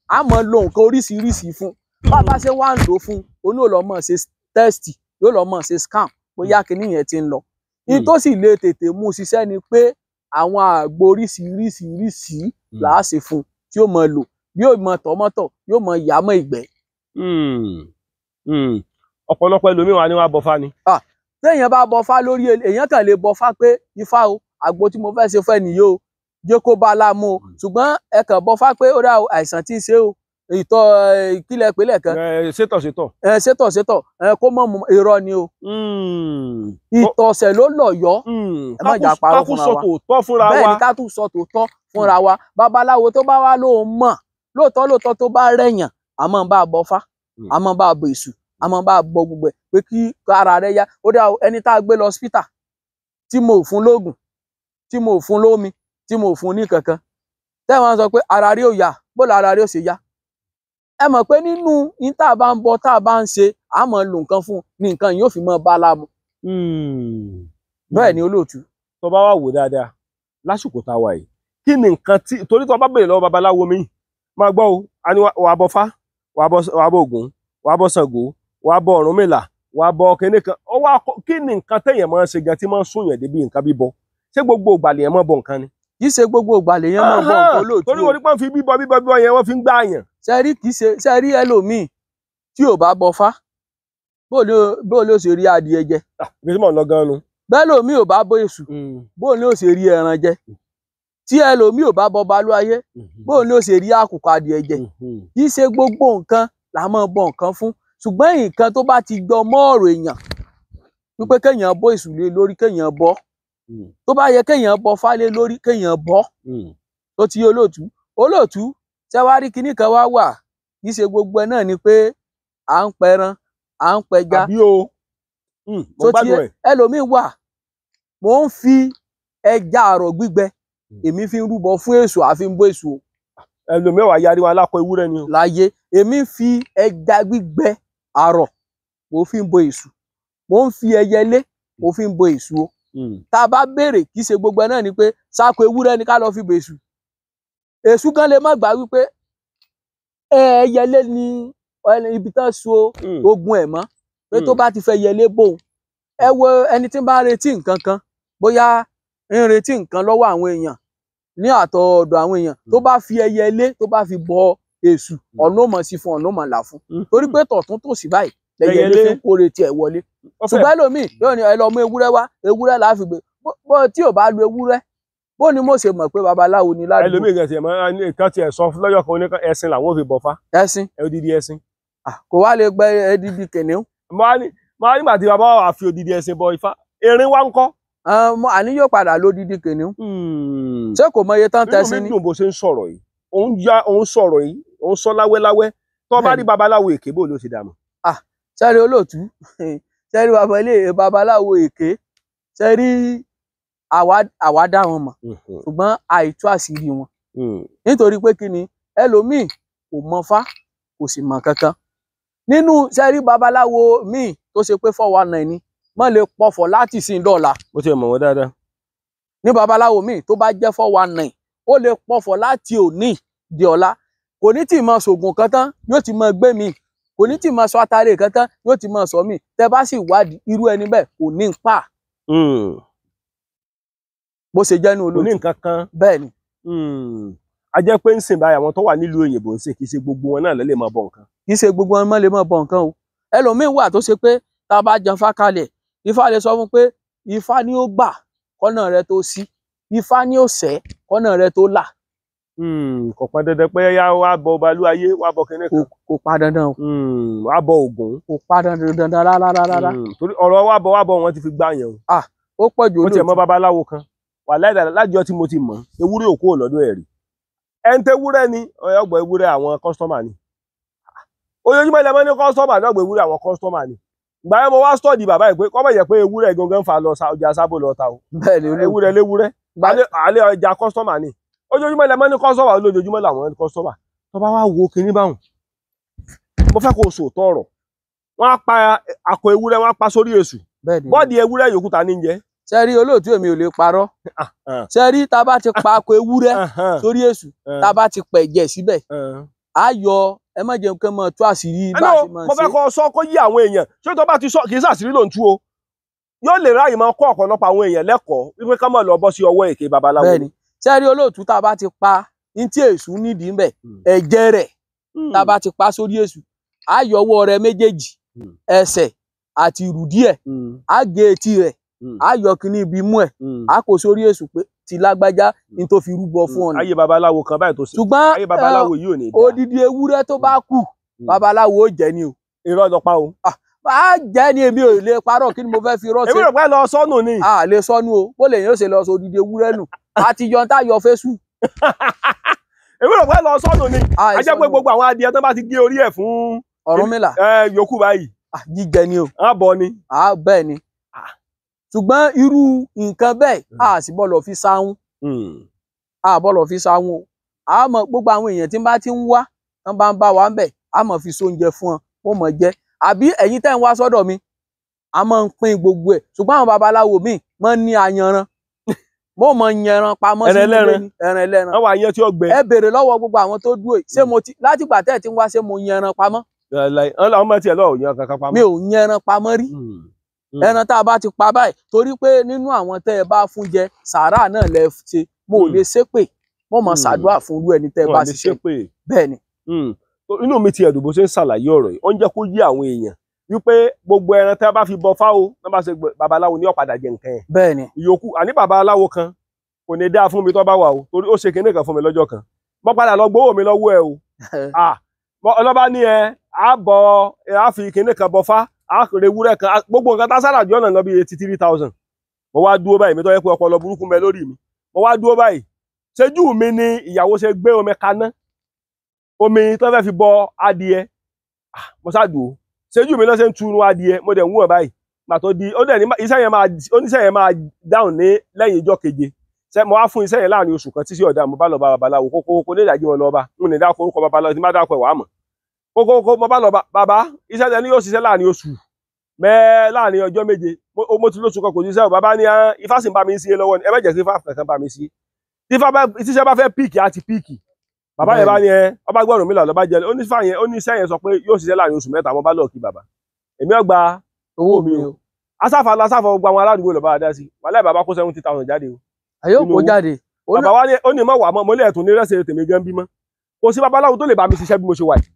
a mọ̀ lo nǹkan oríṣiríṣi fún. Bàbá ṣe wá ń lò fún, oní ò lọ mọ̀ ṣe test, yóò lọ mọ̀ ṣe scan bóyá kinní yẹn ti ń lọ. Ní tó sì lè tètè mú ṣiṣẹ́ ni pé àwọn àgbo oríṣiríṣiríṣi là á ṣe fún tí ó mọ̀ lò, yóò mọ̀ tọ̀mọ́tọ̀, yóò mọ̀ yàmọ̀ ìgbẹ́. Ọ̀pọ̀lọpọ̀ ẹlòmíràn wà ní wàá bọfá ni. Téèyàn bá bọfá lórí èèyàn kàn lè bọfá pé ifá o, àgbo tí mo fẹ́ ṣe fẹ́ nìyí o, Jẹ́ kó bá a láàmú o. Ṣùgbọ́n ẹ kàn bọ́ fá pé ó dá o, àìsàn tí ń ṣe o, ìtọ̀ ìkílẹ̀ pélẹ̀ kan. Ṣètọ̀ ṣètọ̀. Ṣètọ̀ ṣètọ̀, kó mọ̀ mú, irọ́ ni o. Ìtọ̀sẹ̀ ló lọ̀yọ́. Ẹ má jà parọ́ fúnra wa. Ká tún sọ tòótọ́ fúnra wa. Bẹ́ẹ̀ ni, ká tún sọ tòótọ́ fúnra wa. Babaláwo tó bá wá lóun mọ̀ lóòótọ́ lóòótọ́ tó bá rẹ̀yàn, a máa bá a bọ fá, a máa bá a bọ èṣù, a máa bá a bọ gbogbo ẹ̀ pé kí ara rẹ̀ yá. Ó dá o, ẹni tá a gbé lọ hospital tí mo ò fún lóògùn, tí mo ò fún lómi, tí mo ò fún ní kankan, tẹ́wọ̀n sọ pé ara rí ò yá, bó la ara rí ò ṣe yá? Ẹ mọ̀ pé nínú ní tá a bá ń bọ, tá a bá ń ṣe, a máa lo nǹkan fún un ní nǹkan yóò fi mọ́ bá láàmú. Bẹ́ẹ̀ ni olóòtú. Tó bá wà wò dáadáa lásìkò tá a wà yìí, kí ni nǹkan tí torí tó bá béèrè lọ́wọ́ babaláwo mi máa gbọ́ o, a ní wàá bọ Fá, wàá bọ Ògún, wàá bọ Ṣàngó, wàá bọ Ọ̀rúnmìlà, wàá bọ kinní kan. Ó wá kí ni nǹkan téèyàn máa ń ṣe gan tí máa ń súnyàn débi nǹkan bíbọ? Ṣé gbogbo ìgbà lèèyàn máa bọ nǹkan ni? Kì í ṣe gbogbo ìgbà lèèyàn máa bọ nǹkan olóòtú. Torí wọn nípa fi bíbọ bíbọ bíbọ yẹn wọ́n fi ń gbá yàn. Ṣe rí, kì í ṣe, ṣe rí ẹlòmíì tí ò bá bọ Fá, bó ló ṣe rí adìẹ jẹ? Ibi tí mò ń lọ gan nu. Bẹ́ẹ̀ lòmíì ò bá bọ èṣù, bó ló ṣe rí ẹran jẹ? Tí ẹlòmíì ò bá bọ balúayé, bó ló ṣe rí àkùkọ adìẹ jẹ? Kì í ṣe gbogbo nǹkan là máa bọ nǹkan fún, ṣùgbọ́n nǹkan tó bá ti jọ mọ́ ọ̀rọ̀ èèyàn wípé kéèyàn bọ èṣù lé lórí, kéèyàn bọ, tó bá yẹ kéèyàn bọ Fá lé lórí, kéèyàn bọ. Tó ti yé olóòtú. Olóòtú, ṣé wàá rí kinní kan wá wà, kì í ṣe gbogbo ẹ náà ni pé à ń pẹran, à ń pẹja. Àbí o, mo gbádùn ẹ. Ẹlòmíín wà, mò ń fi ẹja àrọ̀ gbígbẹ, èmi fi ń rúbọ fún èṣù, àfi ń bọ èṣù o. Ẹlòmíín wà yarí wọn alákọ ewúrẹ́ ni o. Láyé, èmi ń fi ẹja gbígbẹ àrọ̀, mo fi ń bọ èṣù, mo ń fi ẹyẹlé, mo fi ń bọ èṣù o. Tá a bá béèrè, kì í ṣe gbogbo ẹ náà ni pé sáko ewúrẹ́ ni ká lọ fi bọ èṣù. Èṣù gan lè má gbà wípé ẹyẹlé ni ibi tán so ogun ẹ̀ mọ́, pé tó bá ti fẹ́ yẹlé bòun. Ẹ wo ẹni tí ń bá retí nǹkan kan, bóyá ń retí nǹkan lọ́wọ́ àwọn èèyàn ní àtọ̀ọ̀dọ̀ àwọn èèyàn, tó bá fi ẹyẹlé, tó bá fi bọ èṣù, ọ̀nà ò mọ̀ sí fún, ọ̀nà ò mọ̀ là fún, torí pé tọ̀tún tòsì báyìí lẹyẹlé fi ń kóre tiẹ̀ wọlé. Ṣùgbọ́n ẹlòmíì yóò ní ẹ lọ mú ewúrẹ́ wá, ewúrẹ́ là á fi gbé. Bó tí ò bá lu ewúrẹ́, bó ni mo ṣe mọ̀ pé babaláwo ni ládùúgbò? Ẹlòmíì kan tiẹ̀ mọ́ nǹkan tiẹ̀ sọ lọ́jọ́ kan, oníkan ẹṣin làwọn ò fi bọ̀ Fá. Ẹṣin? Odidi ẹṣin. Kò wá lè gbẹ odidi kìnìún. Mo á nígbà tí bàbá wa fi odidi ẹṣin bọ Ifá, erin wá ń kọ́. Àní yóò padà lódidi kìnìún. Ṣé kò mọ iye tán tẹṣin ni? Inú mi dùn bó ṣe ń sọ̀rọ̀ yìí, òun sọ̀rọ̀ yìí, òun sọ láwẹ́láwẹ́. Tó bá rí babaláwo èké, bó ló ṣe dààmú? Sẹ́rí olóòtú, sẹ́rí babaláwo èké, sẹ́rí àwa dá wọn mọ̀, ṣùgbọ́n àìtú àṣírí wọn. Nítorí pé kí ni, ẹlòmíì kò mọ Fá, kò sì mọ̀ kankan. Nínú sẹ́rí babaláwo míì tó ṣe pé 419 ni, mọ́ lè pọ̀fọ̀ láti sin dọ́là. Mo ti mọ̀ wọ́n dáadáa. Ní babaláwo míì tó bá jẹ́ 419, ó lè pọ̀fọ̀ láti òní di ọ̀la. Kò ní tí mọ ṣògùn kan tán, yóò ti mọ gbé mi. Kò ní tí mọ sọ atare kan tán, yóò ti mọ sọ mí. Tẹ bá sì wádìí irú ẹni bẹ́ẹ̀, kò ní ń pa. Bó ṣe jẹ́ ní olóòtú. Kò ní nǹkan kan. Bẹ́ẹ̀ ni. A jẹ́ pé ń sìn báyìí, àwọn tó wà nílùú òyìnbó ń sìn, kì í ṣe gbogbo wọn náà lè máa bọ nǹkan. Kì í ṣe gbogbo wọn lè máa bọ nǹkan o. Ẹlòmíín wà tó ṣe pé tá a bá jẹun Fá kalẹ̀, Ifá lè sọ fún pé Ifá ni ó gbà kọ́nà rẹ tó sí, Ifá ni ó sẹ́ kọ́nà rẹ tó là. Kò pọn dandan pé yá wá bọ balúayé, wá bọ kinní kan. Kò pa dandan o. Wá bọ Ògún. Kò pa dandan dandan rárá rárá. Torí ọ̀rọ̀ wá bọ wọn ti fi gbá yẹn o. Ó pọ̀ jù olóòtú. Ó tiẹ̀ mọ́ babaláwo kan wà lájọ tí mo ti mọ̀, ewúrẹ́ òkú ò lọ́dọ̀ ẹ̀ rí. Ẹn tẹ́ ewúrẹ́ ni ọgbà ewúrẹ́ àwọn kọ́sítọ́mà ni. Ojoojúmọ́ ilẹ̀ mọ́ ní kọ́sítọ́mà ní ọgbà ewúrẹ́ àwọn kọ́sítọ́mà ni. Ìgbà yẹn mo wá stọ́ọ̀dì bàbá yìí pé kọ́ mọ̀ yẹ pé ewúrẹ́ gangan fa lọ ọjà sábò lọ ta o. Ewúrẹ́ léwúrẹ́ alẹ́ ọjà kọ́sítọ́mà ni. Ojoojúmọ́ ilẹ̀ mọ́ ní kọ́sítọ́mà, lójoojúmọ́ làwọn kọ́sítọ́mà. Tó bá wá wo kinní báwọn, mo fẹ́ kó o sòótọ́ ọ̀rọ̀. Wọ́n á pa akọ ewúrẹ́, wọ́n á pa sórí èṣù. Bọ́ọ̀dì ewúrẹ́ yòókù ta ní jẹ. Sẹ́rí olóòtú, èmi ò lè parọ́. Sẹ́rí tá a bá ti pa akọ ewúrẹ́ sórí èṣù, tá a bá ti pẹ̀jẹ̀ síbẹ̀, á yọ. Ẹ má jẹun kí n mọ tú àṣírí bá a ṣe máa ṣe. Mo fẹ́ kó sọ kó yí àwọn èèyàn, ṣé tó bá ti sọ kì í ṣàṣírí ló ń tú o. Yóò lè ráàyè máa kọ́ ọ̀pọ̀lọpọ̀ àwọn èèyàn lẹ́kọ̀ọ́ wípé ká má lọ bọ́ sí ọwọ́ èké babaláwo. Bẹ́ẹ̀ni, sẹ́rí olóòtú, tá a bá ti pa ní tí èṣù nídìí ń bẹ̀, ẹ̀jẹ̀ rẹ̀ tá a bá ti pa sórí èṣù, á yọ ọwọ́ rẹ̀ méjèèjì, ẹsẹ̀ àti ìrù díẹ̀, á gé etí rẹ̀, á yọ kíní ibi mú ẹ̀, á kó sórí èṣù pé ti lágbájá ní tó fi rúbọ fún ọ ni. Ayé babaláwo kan báyìí tó ṣe. Ṣùgbọ́n ayé babaláwo yìí ò ní dá. Odidi ewúrẹ́ tó bá kù babaláwo ó jẹ ni o. Irọ́ lọ pa o. Bá jẹ́ ni, èmi ò lè parọ́, kí ni mo fẹ́ fi rọ́ ṣe. Èmi rò pé lọ sọ́nù ni. A lè sọnù o, bó lè yín ó ṣe lọ sọ odidi ewúrẹ́ nù àti yọ tá yọ fésù. Èmi rò pé lọ sọ́nù ni. A jẹ́ pé gbogbo àwọn adìẹ tó bá ti gé orí ẹ̀ fún Ọ̀rúnmìlà yòókù báyìí. Jíjẹ ni o. A bọ ni. Bẹ́ẹ̀ ni. Ṣùgbọ́n irú nǹkan bẹ́ẹ̀ a sì bọ́lọ̀ fi sáhún. A bọ́lọ̀ fi sáhún o. A mọ̀ gbogbo àwọn èèyàn tí ń bá ti ń wá, tán bá ń bá wa ń bẹ̀, a mọ̀ fi sóúnjẹ fún wọn, wọ́n mọ̀ jẹ. Àbí ẹ̀yin tẹ́ ń wá sọ́dọ̀ mi, a máa ń pín gbogbo ẹ̀. Ṣùgbọ́n àwọn babaláwo míì máa ń ní ayanran. Mo mọ̀ yanran pamọ́ sí ilé ní ẹran ẹlẹ́ran. Wọ́n wá yẹn tí ó gbẹ. Ẹ béèrè lọ́wọ́ gbogbo àwọn tó dúró yìí. Ṣé mo ti látìgbà tẹ́ ẹ̀ ti ń wá, ṣé mo yanran pamọ́? Mi ò yanran pamọ́ rí. Ẹran tá a bá ti pa báyìí, torí pé nínú àwọn tẹ́ ẹ bá fún jẹ, sàárà náà lẹ ṣe, mo ò lè ṣépè, mo mọ̀ ṣàdúrà fún irú ẹni tẹ́ ẹ bá ṣiṣẹ́. Bẹ́ẹ̀ ni. Inú mi ti ẹ̀dùn bó ṣe ń ṣàlàyé ọ̀rọ̀ yìí, ó ń jẹ́ kó yé àwọn èèyàn wípé gbogbo ẹran tẹ́ bá fi bọ fáwo, tẹ́ bá ṣe babaláwo ní ó padà jẹ nǹkan yẹn. Bẹ́ẹ̀ ni. Ìyókù àní babaláwo kan kò ní dáa fún mi tó bá wà o, torí ó ṣe kinní kan fún mi lọ́jọ́ kan. Mo padà lọ gbowó mi lọ́wọ́ ẹ o. Ọlọ́ba ní ẹ á bọ ẹ á fi kinní kan bọ fá, á rẹ ewúrẹ́ kan, gbogbo nǹkan tá sára jọ náà lọ bí 83,000. Mo wá dúró báyìí, mi tó yẹ pé ọpọlọ burúkú mẹ lórí mi. Mo wá dúró báyìí, ṣẹ́jú mi ni ìyàwó ṣe gbé omi kaná, omi tó fẹ́ fi bọ adìẹ. Mo ṣáàdùn o, ṣẹ́jú mi ló ṣe ń tunu adìẹ, mo dẹ̀ ń wọ̀ báyìí. Gbà tó di ó dẹ̀ ní iṣẹ́ yẹn máa, oníṣẹ́ yẹn máa dáhùn ní lẹ́yìn ìjọ́ keje. Ṣé mo wá fún iṣẹ́ yẹn láàrin oṣù kan títí ọ̀dà, mo bá lọ bá babaláwo kókó kó lè dájú wọn lọ bá n ní dákọ orúkọ babaláwo tí má dákọ ẹ̀ wàá mọ̀. Kókó kó mo bá lọ bá bàbá, iṣẹ́ yẹn ni yóò ṣiṣẹ́ láàrin oṣù mẹ́ láàrin ọjọ́ méje. Mo ti lóṣù kan kò ṣiṣẹ́ o. Bàbá ní ifá sì ń bá mi sí lọ́wọ́ ni, ẹ má jẹ́ kí ifá kankan bá mi sí. Tíṣẹ́ bá fẹ́ píìkì á ti píìkì. Bàbá yẹn bá ní ẹ ọba gbọ́dọ̀ mi là lọ́ba jẹ, ó ní ifá yẹn, ó ní iṣẹ́ yẹn sọ pé yóò ṣiṣẹ́ láàrin oṣù mẹ́ta. Mo bá lọ kí bàbá, èmi ò gba owó mi o. Asáfa lasáfa gbogbo àwọn aládùúgbò lọ́ba adá sí wàhálà, bàbá kó 70,000 jáde o. Àyè òkò jáde. Bàbá wa ní ó ní mọ̀ wà mọ́, mo lè ẹ̀tún ní rẹ́sẹ̀ tèmi gan bímọ. Kò sí babaláwo tó lè bá mi ṣiṣẹ́ bí mo ṣe wà yìí.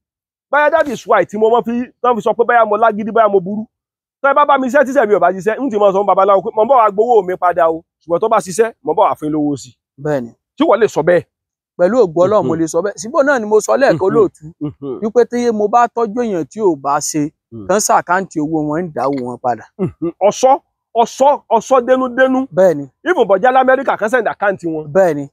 Báyá that is why tí mo mọ́ fi tán fi sọ pé báyá mo lágídí, báyá mo burú. Tọ́ ẹ bá bá mi iṣẹ́ tíṣẹ́ mi ò bá ṣiṣẹ́, ń ti mọ̀ sọ fún babaláwo pé mo ń bọ̀ wá gbowó mi padà o, ṣùgbọ́n tó bá ṣiṣẹ́ mo ń bọ̀ wá fún lówó sí. Bẹ́ẹ̀ni. Tí wọ́n lè sọ bẹ́ẹ̀. Pẹ̀lú ògo Ọlọ́run mo lè sọ bẹ́ẹ̀. Síbò náà ni mo sọ lẹ́ẹ̀kan olóòtú wípé tí mo bá tọ́jú èèyàn tí ò bá ṣe kán ṣàkáǹtì owó wọn, ń dáwó wọn padà. Ọ̀ṣọ́ ọ̀ṣọ́ ọ̀ṣọ́ dénúdénú. Bẹ́ẹ̀ni. Ìfúnbọ̀já l'Amẹ́ríkà kan send àkáǹtì wọn. Bẹ́ẹ̀ni.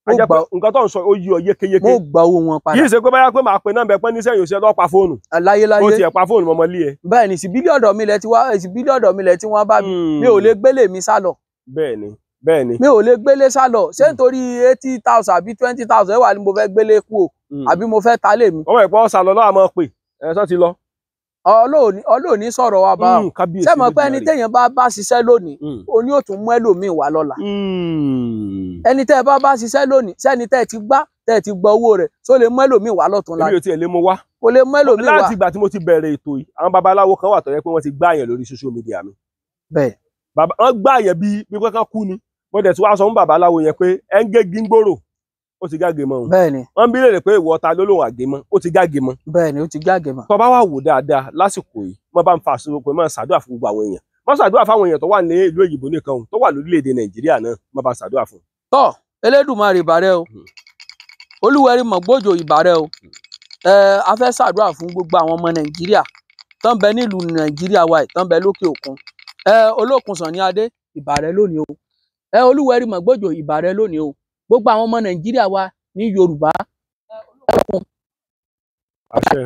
Nǹkan tó ń sọ ó yí ọ yékéyéké. Mo gba owó wọn padà. Kì í ṣe pé báyà pé màá pe nọ́mbà pé níṣẹ́ yóò ṣe lọ́ọ́ pa fóònù. Láyéláyé. Ó tiẹ̀ pa fóònù mọ́mọ́ lé ẹ. Bẹ́ẹ̀ni, síbílì ọ̀dọ̀ mi lẹ ti wá, síbílì ọ̀dọ̀ mi lẹ tí wọ́n bá mi. Mi ò lè gbélé mi sá lọ. Bẹ́ẹ̀ni, bẹ́ẹ̀ni. Mi ò lè gbélé sá lọ. Ṣé nítorí 80,000 àbí 20,000 ẹ wà ní mo fẹ́ gbélé kú o? Àbí mo fẹ́ ta lé mi? Ọmọ ìpọ́ sá lọ lọ́wọ́ àmọ́ pé ẹ sọ ti lọ. Ọlọ́ọ̀ni sọ̀rọ̀ wa bá ọ. Ṣé mọ̀ pé ẹni téèyàn bá bá ṣiṣẹ́ lónìí, òní ò tún mú ẹlòmíì wá lọ́la. Ẹni tẹ́ ẹ bá bá ṣiṣẹ́ lónìí, sẹ́ni tẹ́ ẹ ti gbá, tẹ́ ẹ ti gba owó rẹ̀, ṣó lè mú ẹlòmíì wá lọ́túnla? Èmi ò tiẹ̀ lè mú wá. Kò lè mú ẹlòmíì wá. Láti ìgbà tí mo ti bẹ̀rẹ̀ ètò yìí, àwọn babaláwo kan wà tó yẹ pé wọ́n ti gbá yẹn lórí social media mi. Bẹ́ẹ̀. Bàbá wọ́n gbá yẹn bí kankan kú ni. Mo dẹ̀ tí wàá sọ fún babaláwo yẹn pé ẹ ń gé gígbóró, ó ti gáge mọ́ òun. Bẹ́ẹ̀ni. Wọ́n bí léèrè pé ìwọ ta ló lóun àgémọ́, ó ti gáge mọ́. Bẹ́ẹ̀ni, ó ti gáge mọ́. Tó bá wà wò dáadáa lásìkò yìí, wọ́n bá ń fa àṣírí pé máa ṣàdúrà fún gbogbo àwọn èèyàn. Wọ́n ṣàdúrà fáwọn èèyàn tó wà ní ìlú òyìnbó nìkan o, tó wà lórílẹ̀-èdè Nàìjíríà náà, wọ́n bá ń ṣàdúrà fún. Tọ́ Elédùmarè ìbàrẹ̀ o, Olúwẹ̀rí Mọ̀gbójò ìbàrẹ̀ o, a fẹ́ ṣàdúrà fún gbogbo àwọn ọmọ Nàìjíríà tán bẹ nílùú Nàìjíríà wa yìí, tán bẹ lókè òkun. Olókun Sànní Adé ìbàrẹ̀ lónìí o, Olúwẹ̀rí Mọ̀gbójò ìbàrẹ̀ lónìí o, gbogbo àwọn ọmọ Nàìjíríà wa ní Yorùbá. Àṣẹ.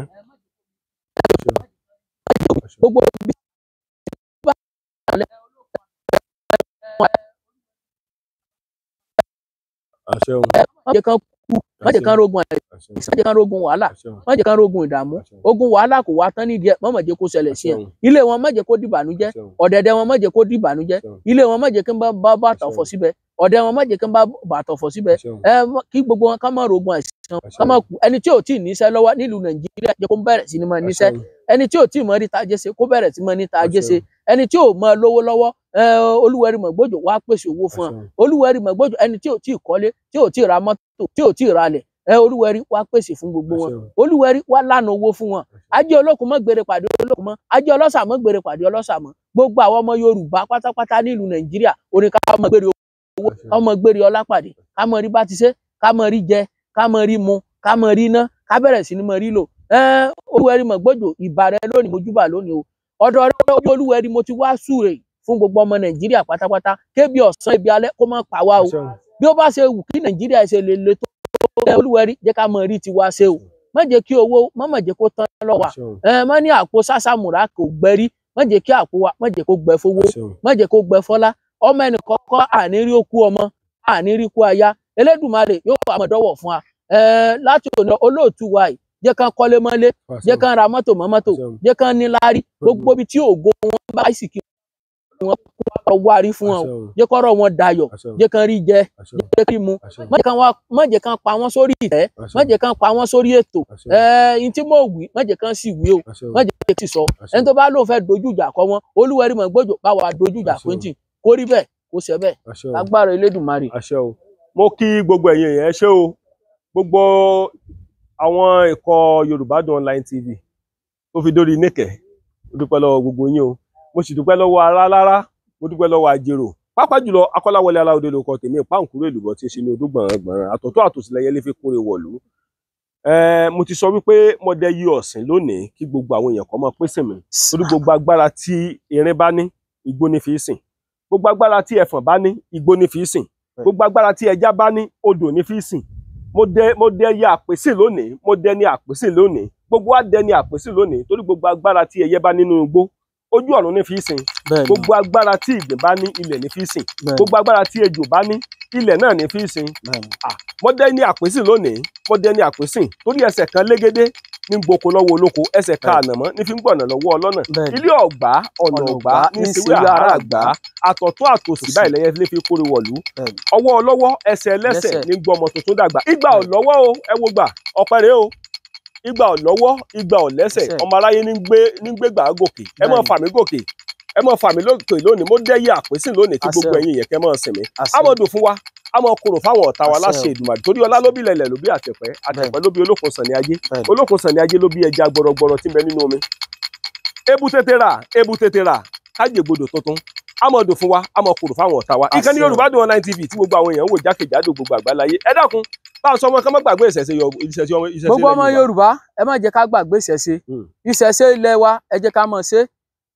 Gbogbo bí Àṣẹ o. Má jẹ́ kán kú, má jẹ́ kán rógun àìsàn, má jẹ́ kán rógun wàhálà, má jẹ́ kán rógun ìdààmú. Ogun wàhálà kò wá tán nídìí ẹ̀, má má jẹ́ kó ṣẹlẹ̀ sí ẹ̀. Ilé wọn má jẹ́ kó dìbànújẹ́, ọ̀dẹ̀dẹ̀ wọn má jẹ́ kó dìbànújẹ́, ilé wọn má jẹ́ kí n bá bàtà ọ̀fọ̀ síbẹ̀, ọ̀dẹ̀ wọn má jẹ́ kí n bá bàtà ọ̀fọ̀ síbẹ̀. Kí gbogbo wọn ká má rógun àìsàn, ká má kú. Ẹni tí ò tí ì níṣẹ́ lọ́wọ́ nílùú Nàìjíríà jẹ́ kó bẹ̀rẹ̀ sí ni máa níṣẹ́. Ẹni tí ò tí ì mọ ríta jẹ́ ṣe kó bẹ̀rẹ̀ sí máa níta jẹ́ ṣe. Ẹni tí ò mọ lówó lọ́wọ́, Olúwẹ̀rí Mọ̀gbójò wá pèsè owó fún ọ. Olúwẹ̀rí Mọ̀gbójò, ẹni tí ò tí ì kọ́lé, tí ò tí ì ra mọ́tò, tí ò tí ì ralẹ̀, Olúwẹ̀rí wá pèsè fún gbogbo wọn. Olúwẹ̀rí wá lànà owó fún wọn. Ajé olókun mọ́ gbére pàdé olókun mọ́, ajé ọlọ́sà mọ́ gbére pàdé ọlọ́sà mọ́. Gbogbo àwọn ọmọ Yorùbá pátápátá nílùú Nàìjíríà, oníkà mọ́ gbére owó, ká mọ gbére ọlá pàdé, ká mọ rí bá ti ṣe, ká mọ rí jẹ, ká mọ rí mu, ká mọ rí ná, ká bẹ̀rẹ̀ sí ní mọ rí lò. Olúwẹ̀rí Mọ̀gbọ́jò, ìbà rẹ lónìí, mojúbà lónìí o. Ọ̀dọ̀ rẹ Olúwẹ̀rí mo ti wá súre fún gbogbo ọmọ Nàìjíríà pátápátá, kébi ọ̀sán ibi alẹ́ kó má pa wá o. Bí ó bá ṣe wù kí Nàìjíríà ṣe lè le tó, Olúwẹ̀rí jẹ́ ká mọ rí tiwa ṣe o. Má jẹ́ kí owó má má jẹ́ kó tán lọ́wọ́ wa. Má ní àpò sásàmùrà kò gbẹrí, má jẹ́ kí àpò wa má jẹ́ kó gbẹ fowó, má jẹ́ kó gbẹ fọ́lá. Ọmọ ẹnì kọ́kọ́ àní rí okú ọmọ, àní rí kú aya. Elédùmarè yóò wà mọ̀dọ́wọ̀ fún wa. Láti òní olóòtú wa yìí, jẹ́ kán kọ́lé mọ́lé, jẹ́ kán ra mọ́tò mọ́ mọ́tò, jẹ́ kán ní láárí. Gbogbo ibi tí ògo wọn bá sì kí wọn kó wárí fún wọn, jẹ́ kọ́rọ̀ wọn dayọ̀, jẹ́ kán rí jẹ, jẹ́ kí mu. Má jẹ́ kán pa wọ́n sórí ìtẹ́, má jẹ́ kán pa wọ́n sórí ètò. Ẹ̀ẹ́n tí mo wí, má jẹ́ kán sì wí o, má jẹ́ kí sì sọ. Ẹni tó bá lóun fẹ́ dojú ìjà kọ wọn, Olúwẹ̀rí Mọ̀gbọ́jò bá wa dojú ìjà pé kó rí bẹ́ẹ̀, kó ṣe bẹ́ẹ̀. Lágbára Elédùmarè. Mo kí gbogbo ẹ̀yin èèyàn, ẹ ṣé o. Gbogbo àwọn ikọ̀ Yorùbá Dùn Online TV tó fi dórí Níkẹ̀, mo dúpẹ́ lọ́wọ́ gbogbo yín o. Mo sì dúpẹ́ lọ́wọ́ Arálára, mo dúpẹ́ lọ́wọ́ Ajérò, pàápàá jùlọ Akọ́láwọlé Aláòdé lóko tèmi, ìpáǹkúrò èlùbọ́ tí ń ṣe ní odó gbọ̀nràn àtọ̀tọ̀ àtòsílẹ̀yẹ lè fi kórè wọ̀lú. Mo ti sọ wípé mo dẹ yí ọ̀sìn lónìí kí gbogbo àwọn èèyàn kan máa pèsè mi, torí gbogbo agbára tí erin bá ní, igbó ní fi sìn. Gbogbo agbára tí ẹfọ̀n bá ní, igbó ní fi sìn. Gbogbo agbára tí ẹja bá ní, odò ní fi sìn. Mo dẹ yí àpèsè lónìí, mo dẹ ní àpèsè lónìí, gbogbo wa dẹ ní àpèsè lónìí, torí gbogbo agbára tí ẹyẹ bá nínú igbó, ojú ọ̀run ní fi sìn. Gbogbo agbára tí ìgbín bá ní, ilẹ̀ ní fi sìn. Gbogbo agbára tí ejò bá ní, ilẹ̀ náà ní fi sìn. Mo dẹ ní àpèsè lónìí, mo dẹ ní àpèsè, torí ẹsẹ̀ kan légédé ní gboko lọ́wọ́ olóko, ẹsẹ̀ kan ànàmọ́ ní fi ń gbọ̀nà lọ́wọ́ ọlọ́nà. Ilé ọ̀gbá, ọ̀nà ọ̀gbá ní síwé àrà àgbá, àtọ̀tún àtòsì báyìí lẹ́yẹ lè fi kórè wọ̀lú. Ọwọ́ ọlọ́wọ́, ẹsẹ̀ ẹlẹ́sẹ̀ ní gbọmọ tuntun dàgbà. Ìgbà ọ̀lọ́wọ́ o, ẹ wo gbà, ọpẹ́ rèé o. Ìgbà ọ̀lọ́wọ́, ìgbà ọ̀lẹ́sẹ̀, ọmọ aráyé ní gbé gbà gòkè. Ẹ mọ̀ fà mí gòkè, ẹ mọ̀ fà mí lókè lónìí. Mo dẹ́yẹ àpèsè lónìí kí gbogbo ẹ̀yin yẹn kẹ́ mọ̀ sìn mí. Amọ̀dùn fún wa, a máa korò fáwọn ọ̀tá wa láṣẹ Èdùmàrè, torí ọlá ló bí lẹ̀lẹ̀ ló bí àtẹ̀pẹ́, àtẹ̀pẹ́ ló bí olókun sàn ní ajé, olókun sàn ní ajé ló bí ẹja gbọrọgbọrọ tí ń bẹ nínú omi. Ebu tètè rà, ebu tètè rà, kájègbodò tuntun. A máa dùn fún wa, a máa korò fáwọn ọ̀tá wa. Ìkànnì Yorùbá Dùn Online TV tí gbogbo àwọn èèyàn wò jákèjádò gbogbo àgbáláyé. Ẹ dákun, bá a sọ ọmọ kan má gbàgbé ìṣẹ̀ṣe. Gbogbo ọmọ Yorùbá, ẹ má jẹ́ ká gbàgbé ìṣẹ̀ṣe. Ìṣẹ̀ṣe ilẹ̀ wa, ẹ jẹ́ ká mọ̀ ṣe.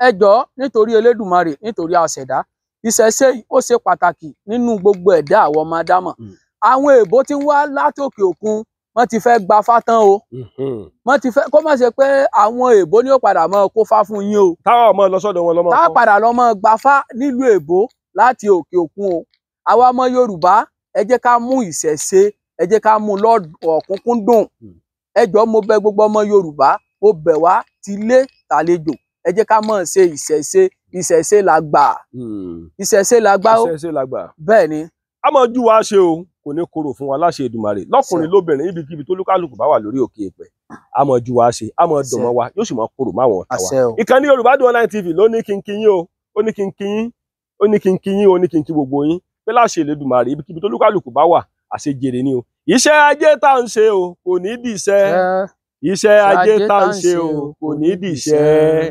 Ẹ jọ̀ọ́, nítorí Elédùmarè, nítorí àṣẹ̀dá, ìṣẹ̀ṣe ó ṣe pàtàkì nínú gbogbo ẹ̀dá àwọn ọmọ Ádámọ̀. Àwọn èèbó tí ń wá látòkè òkun, wọ́n ti fẹ́ gba fá tán o. Wọ́n ti fẹ́ kó má ṣe pé àwọn èèbó ni ó padà mọ́ kó fá fún yín o. Táwọn ọmọ lọ sọ́dọ̀ wọn lọ́mọ. Táwọn padà lọ mọ́ gba fá nílùú èèbó láti òkè òkun o. Àwa ọmọ Yorùbá, ẹ jẹ́ ká mú ìṣẹ̀ṣe, ẹ jẹ́ ká mú lọ́kùnkúndùn. Ẹ jọ̀ọ́, mo bẹ̀ gbogbo ọmọ Yorùbá, mo bẹ̀ wá tilé tàlejò, ẹ jẹ́ ká máa ṣe ìṣẹ̀ṣe. Ìṣẹ̀ṣe la gbà. Ìṣẹ̀ṣe la gbà ó. Ìṣẹ̀ṣe la gbà. Bẹ́ẹ̀ ni. A máa jú wa ṣe o, kò ní korò fún wa láṣẹ Èdùmàrè. Lọ́kùnrin lóbìnrin, ibikíbi tó lúkálùkù bá wà lórí òkè èpẹ̀, a máa jú wa ṣe, a máa dùn mọ́ wa, yóò sì máa korò máwọn ọ̀tá wa. Ìkànnì Yorùbá Dùn Online TV ló ní kí n kí yín o, ó ní kí n kí yín, ó ní kí n kí yín, ó ní kí n kí gbogbo yín pé láṣẹ Èdùmàrè, ibikíbi tó lúkálùkù bá wà, àṣejèrè ni o. Iṣẹ́ ajé tá ń ṣe o, kò ní dìṣẹ́. Iṣẹ́ ajé tá ń ṣe o, kò ní dìṣẹ́.